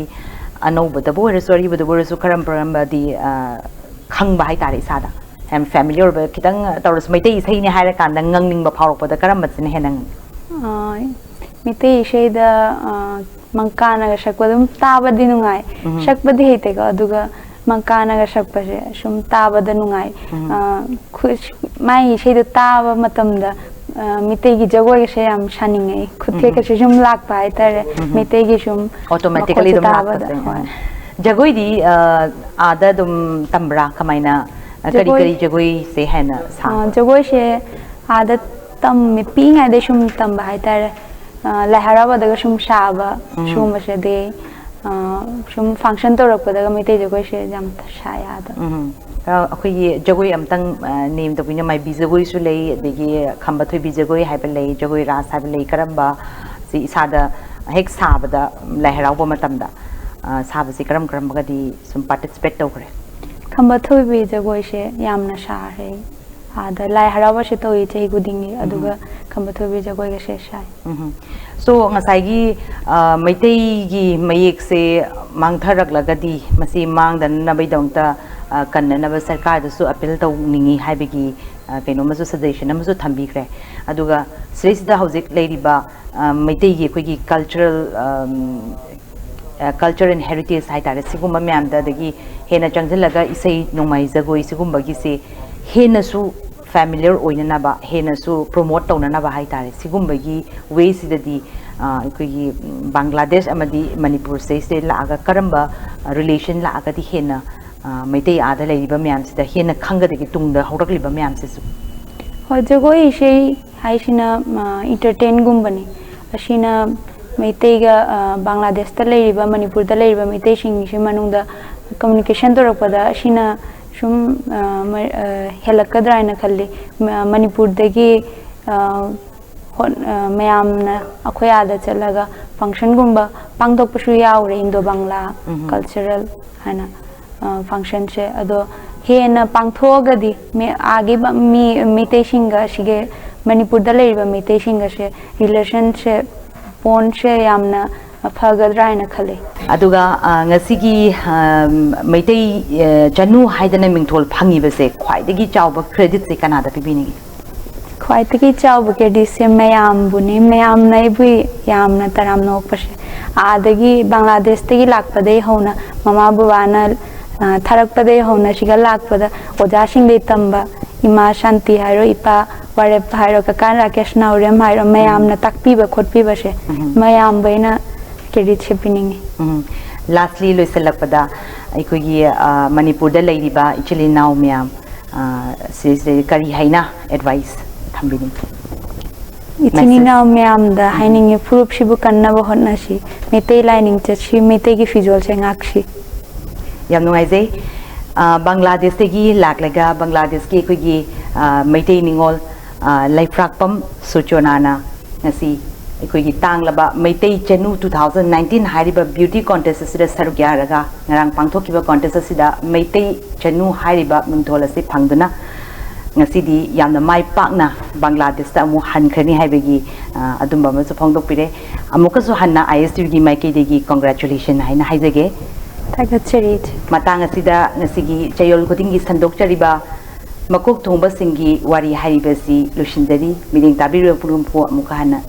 ꯑꯅꯧꯕꯗꯕꯨ ꯑꯣꯏꯔꯁꯨ ꯑꯔꯤꯕꯗꯕꯨ ꯑꯣꯏꯔꯁꯨ, ꯀꯔꯝ ꯀꯔꯝꯕꯗꯤ ꯑ, ꯈꯪꯕ ꯍꯥꯏꯇꯥꯔꯦ ꯏꯁꯥꯗ? ꯌꯥꯝ ꯐꯦꯃꯤꯂꯤꯌꯔ ꯑꯣꯏꯕ, ꯈꯤꯇꯪ ꯇꯧꯔꯁꯨ ꯃꯩꯇꯩ ꯏꯁꯩꯅꯦ ꯍꯥꯏꯔꯀꯥꯟꯗ ꯉꯪꯅꯤꯡꯕ ꯐꯥꯎꯔꯛꯄꯗ ꯀꯔꯝꯕꯁꯤꯅ ꯍꯦꯟꯅ ꯉꯪꯉꯤ? ꯑ, ꯃꯩꯇꯩ ꯏꯁꯩꯗ, ꯑ, ꯃꯪꯀꯥꯅꯒ ꯁꯛꯄ ꯑꯗꯨꯝ ꯇꯥꯕꯗꯤ ꯅꯨꯡꯉꯥꯏ꯫ ꯎꯝ. ꯁꯛꯄꯗꯤ ꯍꯩꯇꯦꯀꯣ, ꯑꯗꯨꯒ ꯃꯪꯀꯥꯅꯒ ꯁꯛꯄꯁꯦ ꯁꯨꯝ ꯇꯥꯕꯗ ꯅꯨꯡꯉꯥꯏ꯫ ꯎꯝ. ꯑ, ꯈꯨ-, ꯃꯥꯒꯤ ꯏꯁꯩꯗꯣ ꯇꯥꯕ ꯃꯇꯝꯗ, ꯑ, ꯃꯩꯇꯩꯒꯤ ꯖꯒꯣꯏꯒꯁꯦ ꯌꯥꯝ ꯁꯥꯅꯤꯡꯉꯛꯑꯦ, ꯈꯨꯠꯊꯦꯛꯀꯁꯦ ꯁꯨꯝ ꯂꯥꯛꯄ ꯍꯥꯏꯇꯥꯔꯦ꯫ ꯎꯝ. ꯃꯩꯇꯩꯒꯤ ꯁꯨꯝ ꯑꯣꯇꯣꯃꯦꯇꯤꯀꯂꯤ ꯃꯈꯣꯟꯁꯦ ꯑꯗꯨꯝ ꯇꯥꯕꯗ, ꯂꯥꯛꯄꯁꯦ꯫ ꯍꯣꯏ꯫ ꯖꯒꯣꯏꯗꯤ ꯑ, ꯑꯥꯗ ꯑꯗꯨꯝ ꯇꯝꯕ꯭ꯔꯥ? ꯀꯃꯥꯏꯅ? ꯑ, ꯀꯔꯤ ꯖꯒꯣꯏ- ꯀꯔꯤ ꯖꯒꯣꯏꯁꯦ ꯍꯦꯟꯅ ꯁꯥ? ꯑ, ꯖꯒꯣꯏꯁꯦ ꯑꯥꯗ ꯇꯝꯃꯤ, ꯄꯤꯛꯏꯉꯩꯗꯩ ꯁꯨꯝ ꯇꯝꯕ ꯍꯥꯏꯇꯥꯔꯦ꯫ ꯑ, ꯂꯥꯏ ꯍꯔꯥꯎꯕꯗꯒ ꯁꯨꯝ ꯁꯥꯕ, ꯎꯝ꯫ ꯁꯤꯒꯨꯝꯕꯁꯦ, ꯑꯗꯩ, ꯑ, ꯁꯨꯝ function ꯇꯧꯔꯛꯄꯗꯒ ꯃꯩꯇꯩ ꯖꯒꯣꯏꯁꯦ ꯌꯥꯝ ꯁꯥꯏ ꯑꯥꯗ꯫ ꯎꯝ꯫ ꯑ, ꯑꯩꯈꯣꯏꯒꯤ ꯖꯒꯣꯏ ꯑꯝꯇꯪ, ꯑ, name ꯇꯧꯕꯤꯅ, ꯃꯥꯏꯕꯤ ꯖꯒꯣꯏꯁꯨ ꯂꯩ, ꯑꯗꯒꯤ ꯈꯝꯕ ꯊꯣꯏꯕꯤ ꯖꯒꯣꯏ ꯍꯥꯏꯕ ꯂꯩ, ꯖꯒꯣꯏ ꯔꯥꯁ ꯍꯥꯏꯕ ꯂꯩ꯫ ꯀꯔꯝꯕ ꯁꯤ ꯏꯁꯥꯗ ꯍꯦꯛ ꯁꯥꯕꯗ, ꯂꯥꯏ ꯍꯔꯥꯎꯕ ꯃꯇꯝꯗ, ꯑ, ꯁꯥꯕꯁꯤ ꯀꯔꯝ ꯀꯔꯝꯕꯒꯗꯤ ꯁꯨꯝ participate ꯇꯧꯈ꯭ꯔꯦ? ꯈꯝꯕ ꯊꯣꯏꯕꯤ ꯖꯒꯣꯏꯁꯦ ꯌꯥꯝꯅ ꯁꯥꯔꯦ꯫ ꯑꯥꯗ ꯂꯥꯏ ꯍꯔꯥꯎꯕꯁꯦ ꯇꯧꯏ ꯆꯍꯤ ꯈꯨꯗꯤꯡꯒꯤ, ꯎꯝ꯫ ꯑꯗꯨꯒ ꯈꯝꯕ ꯊꯣꯏꯕꯤ ꯖꯒꯣꯏꯒꯁꯦ ꯁꯥꯏ꯫ ꯎꯝ꯫ So, ꯉꯁꯥꯏꯒꯤ, ꯑ, ꯃꯩꯇꯩꯒꯤ ꯃꯌꯦꯛꯁꯦ ꯃꯥꯡꯊꯔꯛꯂꯒꯗꯤ ꯃꯁꯤ ꯃꯥꯡꯗꯅꯕꯒꯤꯗꯃꯛꯇ, ꯑ, ꯀꯟꯅꯅꯕ ꯁꯔꯀꯥꯔꯗꯁꯨ appeal ꯇꯧꯅꯤꯡꯉꯤ ꯍꯥꯏꯕꯒꯤ, ꯑ, ꯀꯩꯅꯣꯝꯃꯁꯨ, suggestion ꯑꯃꯁꯨ ꯊꯝꯕꯤꯈ꯭ꯔꯦ꯫ ꯑꯗꯨꯒ ꯁꯤꯗꯩꯁꯤꯗ ꯍꯧꯖꯤꯛ ꯂꯩꯔꯤꯕ, ꯑ, ꯃꯩꯇꯩꯒꯤ ꯑꯩꯈꯣꯏꯒꯤ cultural, ꯑꯝ, ꯑ, culture and heritage ꯍꯥꯏꯇꯥꯔꯦ, ꯁꯤꯒꯨꯝꯕ ꯃꯌꯥꯝꯗ, ꯑꯗꯒꯤ ꯍꯦꯟꯅ ꯆꯪꯁꯤꯜꯂꯒ ꯏꯁꯩ ꯅꯣꯡꯃꯥꯏ ꯖꯒꯣꯏ ꯁꯤꯒꯨꯝꯕꯒꯤꯁꯦ ꯍꯦꯟꯅꯁꯨ familiar ꯑꯣꯏꯅꯅꯕ, ꯍꯦꯟꯅꯁꯨ promote ꯇꯧꯅꯅꯕ ꯍꯥꯏꯇꯥꯔꯦ, ꯁꯤꯒꯨꯝꯕꯒꯤ way ꯁꯤꯗꯗꯤ, ꯑ, ꯑꯩꯈꯣꯏꯒꯤ, ꯎꯝ, ꯕꯪꯒ꯭ꯂꯥꯗꯦꯁ ꯑꯃꯗꯤ ꯃꯅꯤꯄꯨꯔ ꯁꯤꯗꯩꯁꯤꯗ ꯂꯥꯛꯑꯒ ꯀꯔꯝꯕ, ꯑ, relation ꯂꯥꯛꯑꯒꯗꯤ ꯍꯦꯟꯅ, ꯑ, ꯃꯩꯇꯩ ꯑꯥꯗ ꯂꯩꯔꯤꯕ ꯃꯌꯥꯝꯁꯤꯗ ꯍꯦꯟꯅ ꯈꯪꯒꯗꯒꯦ, ꯇꯨꯡꯗ ꯍꯧꯔꯛꯂꯤꯕ ꯃꯌꯥꯝꯁꯤꯁꯨ? ꯍꯣꯏ, ꯖꯒꯣꯏ ꯏꯁꯩ ꯍꯥꯏꯁꯤꯅ, ꯑ, entertainꯒꯨꯝꯕꯅꯤ꯫ ꯑꯁꯤꯅ ꯃꯩꯇꯩꯒ, ꯑ, ꯕꯪꯒ꯭ꯂꯥꯗꯦꯁꯇ ꯂꯩꯔꯤꯕ, ꯃꯅꯤꯄꯨꯔꯗ ꯂꯩꯔꯤꯕ ꯃꯩꯇꯩꯁꯤꯡꯒꯤ ꯃꯅꯨꯡꯗ communication ꯇꯧꯔꯛꯄꯗ ꯑꯁꯤꯅ ꯁꯨꯝ, ꯑ, ꯃ-, ꯑ, ꯍꯦꯜꯂꯛꯀꯗ꯭ꯔꯥ ꯍꯥꯏꯅ ꯈꯜꯂꯤ꯫ ꯃ-, ꯃꯅꯤꯄꯨꯔꯗꯒꯤ, ꯑ, ꯍꯣꯠ-, ꯑ, ꯃꯌꯥꯝꯅ ꯑꯩꯈꯣꯏ ꯑꯥꯗ ꯆꯠꯂꯒ functionꯒꯨꯝꯕ ꯄꯥꯡꯊꯣꯛꯄꯁꯨ ꯌꯥꯎꯔꯦ, ꯏꯟꯗꯣ ꯕꯪꯂꯥ ꯎꯝꯍꯨꯝ꯫ Cultural ꯍꯥꯏꯅ, ꯑ, functionꯁꯦ꯫ ꯑꯗꯣ ꯍꯦꯟꯅ ꯄꯥꯡꯊꯣꯛꯑꯒꯗꯤ ꯃꯤ-, ꯑꯥꯒꯤ ꯕ-, ꯃꯤ, ꯃꯩꯇꯩꯁꯤꯡꯒ ꯑꯁꯤꯒꯤ ꯃꯅꯤꯄꯨꯔꯗ ꯂꯩꯔꯤꯕ ꯃꯩꯇꯩꯁꯤꯡꯒꯁꯦ relationꯁꯦ, bondꯁꯦ ꯌꯥꯝꯅ ꯐꯒꯗ꯭ꯔꯥ ꯍꯥꯏꯅ ꯈꯜꯂꯤ꯫ ꯑꯗꯨꯒ, ꯑ, ꯉꯁꯤꯒꯤ, ꯑ, ꯃꯩꯇꯩ, ꯑ, ꯆꯅꯨ ꯍꯥꯏꯗꯅ ꯃꯤꯡꯊꯣꯜ ꯐꯪꯉꯤꯕꯁꯦ ꯈ꯭ꯋꯥꯏꯗꯒꯤ ꯆꯥꯎꯕ creditꯁꯦ ꯀꯅꯥꯗ ꯄꯤꯕꯤꯅꯤꯡꯉꯤ? ꯈ꯭ꯋꯥꯏꯗꯒꯤ ꯆꯥꯎꯕ creditꯁꯦ ꯃꯌꯥꯝꯕꯨꯅꯤ꯫ ꯃꯌꯥꯝꯅ ꯑꯩꯕꯨ ꯌꯥꯝꯅ ꯇꯔꯥꯝꯅ ꯑꯣꯛꯄꯁꯦ, ꯑꯥꯗꯒꯤ ꯕꯪꯒ꯭ꯂꯥꯗꯦꯁꯇꯒꯤ ꯂꯥꯛꯄꯗꯒꯤ ꯍꯧꯅ ꯃꯃꯥ ꯕꯕꯥꯅ, ꯑ, ꯊꯥꯔꯛꯄꯗꯒꯤ ꯍꯧꯅ ꯁꯤꯒ ꯂꯥꯛꯄꯗ ꯑꯣꯖꯥꯁꯤꯡꯗꯒꯤ ꯇꯝꯕ, ꯏꯃꯥ ꯁꯥꯟꯇꯤ ꯍꯥꯏꯔꯣ, ꯏꯄꯥ ꯋꯥꯔꯦꯞ ꯍꯥꯏꯔꯣ, ꯀꯀꯥ ꯔꯥꯀꯦꯁ ꯅꯥꯎꯔꯦꯝ ꯍꯥꯏꯔꯣ, ꯃꯌꯥꯝꯅ ꯎꯝ꯫ ꯇꯥꯛꯄꯤꯕ ꯈꯣꯠꯄꯤꯕꯁꯦ, ꯎꯝ꯫ ꯃꯌꯥꯝꯕꯨ ꯑꯩꯅ creditꯁꯦ ꯄꯤꯅꯤꯡꯉꯤ꯫ ꯎꯝ꯫ Lastly, ꯂꯣꯏꯁꯤꯜꯂꯛꯄꯗ ꯑꯩꯈꯣꯏꯒꯤ, ꯑ, ꯃꯅꯤꯄꯨꯔꯗ ꯂꯩꯔꯤꯕ ꯏꯆꯤꯜ ꯏꯅꯥꯎ ꯃꯌꯥꯝ, ꯑ, ꯁꯤꯁꯦ ꯀꯔꯤ ꯍꯥꯏꯅ advice ꯊꯝꯕꯤꯅꯤꯡꯉꯤ? ꯏꯆꯤꯟ ꯏꯅꯥꯎ ꯃꯌꯥꯝꯗ ꯍꯥꯏꯅꯤꯡꯉꯤ, ꯐꯨꯔꯨꯞꯁꯤꯕꯨ ꯀꯟꯅꯕ ꯍꯣꯠꯅꯁꯤ, ꯃꯩꯇꯩ ꯂꯥꯏꯅꯤꯡꯆꯠꯁꯤ, ꯃꯩꯇꯩꯒꯤ ꯐꯤꯖꯣꯜꯁꯦ ꯉꯥꯛꯁꯤ꯫ ꯌꯥꯝ ꯅꯨꯡꯉꯥꯏꯖꯩ꯫ ꯑ, ꯕꯪꯒ꯭ꯂꯥꯗꯦꯁꯇꯒꯤ ꯂꯥꯛꯂꯒ ꯕꯪꯒ꯭ꯂꯥꯗꯦꯁꯀꯤ ꯑꯩꯈꯣꯏꯒꯤ, ꯑ, ꯃꯩꯇꯩ ꯅꯤꯉꯣꯜ, ꯑ, ꯂꯩꯐ꯭ꯔꯥꯛꯄꯝ ꯁꯨꯆꯣꯅꯥꯅ ꯉꯁꯤ ꯑꯩꯈꯣꯏꯒꯤ ꯇꯥꯡꯂꯕ ꯃꯩꯇꯩ ꯆꯅꯨ two thousand nineteen ꯍꯥꯏꯔꯤꯕ beauty contest ꯑꯁꯤꯗ ꯁꯔꯨꯛ ꯌꯥꯔꯒ ꯉꯔꯥꯡ ꯄꯥꯡꯊꯣꯛꯈꯤꯕ contest ꯑꯁꯤꯗ ꯃꯩꯇꯩ ꯆꯅꯨ ꯍꯥꯏꯔꯤꯕ ꯃꯤꯡꯊꯣꯜ ꯑꯁꯤ ꯐꯪꯗꯨꯅ ꯉꯁꯤꯗꯤ ꯌꯥꯝꯅ ꯃꯥꯏ ꯄꯥꯛꯅ ꯕꯪꯒ꯭ꯂꯥꯗꯦꯁꯇ ꯑꯃꯨꯛ ꯍꯟꯈ꯭ꯔꯅꯤ ꯍꯥꯏꯕꯒꯤ, ꯑ, ꯑꯗꯨꯝꯕ ꯑꯃꯁꯨ ꯐꯣꯡꯗꯣꯛꯄꯤꯔꯦ꯫ ꯑꯃꯨꯛꯀꯁꯨ ꯍꯟꯅ I S T Vꯒꯤ ꯃꯥꯏꯀꯩꯗꯒꯤ congratulation ꯍꯥꯏꯅ ꯍꯥꯏꯖꯒꯦ꯫ ꯊꯥꯒꯠꯆꯔꯤ, ꯏꯆꯦ꯫ ꯃꯇꯥꯡ ꯑꯁꯤꯗ ꯉꯁꯤꯒꯤ ꯆꯌꯣꯜ ꯈꯨꯗꯤꯡꯒꯤ ꯁꯟꯗꯣꯛꯆꯔꯤꯕ ꯃꯀꯣꯛ ꯊꯣꯡꯕꯁꯤꯡꯒꯤ ꯋꯥꯔꯤ ꯍꯥꯏꯔꯤꯕꯁꯤ ꯂꯣꯏꯁꯤꯟꯖꯔꯤ꯫ ꯃꯤꯠꯌꯦꯡ ꯇꯥꯕꯤꯔꯤꯕ ꯄꯨꯝꯅꯃꯛꯄꯨ ꯑꯃꯨꯛꯀ ꯍꯟꯅ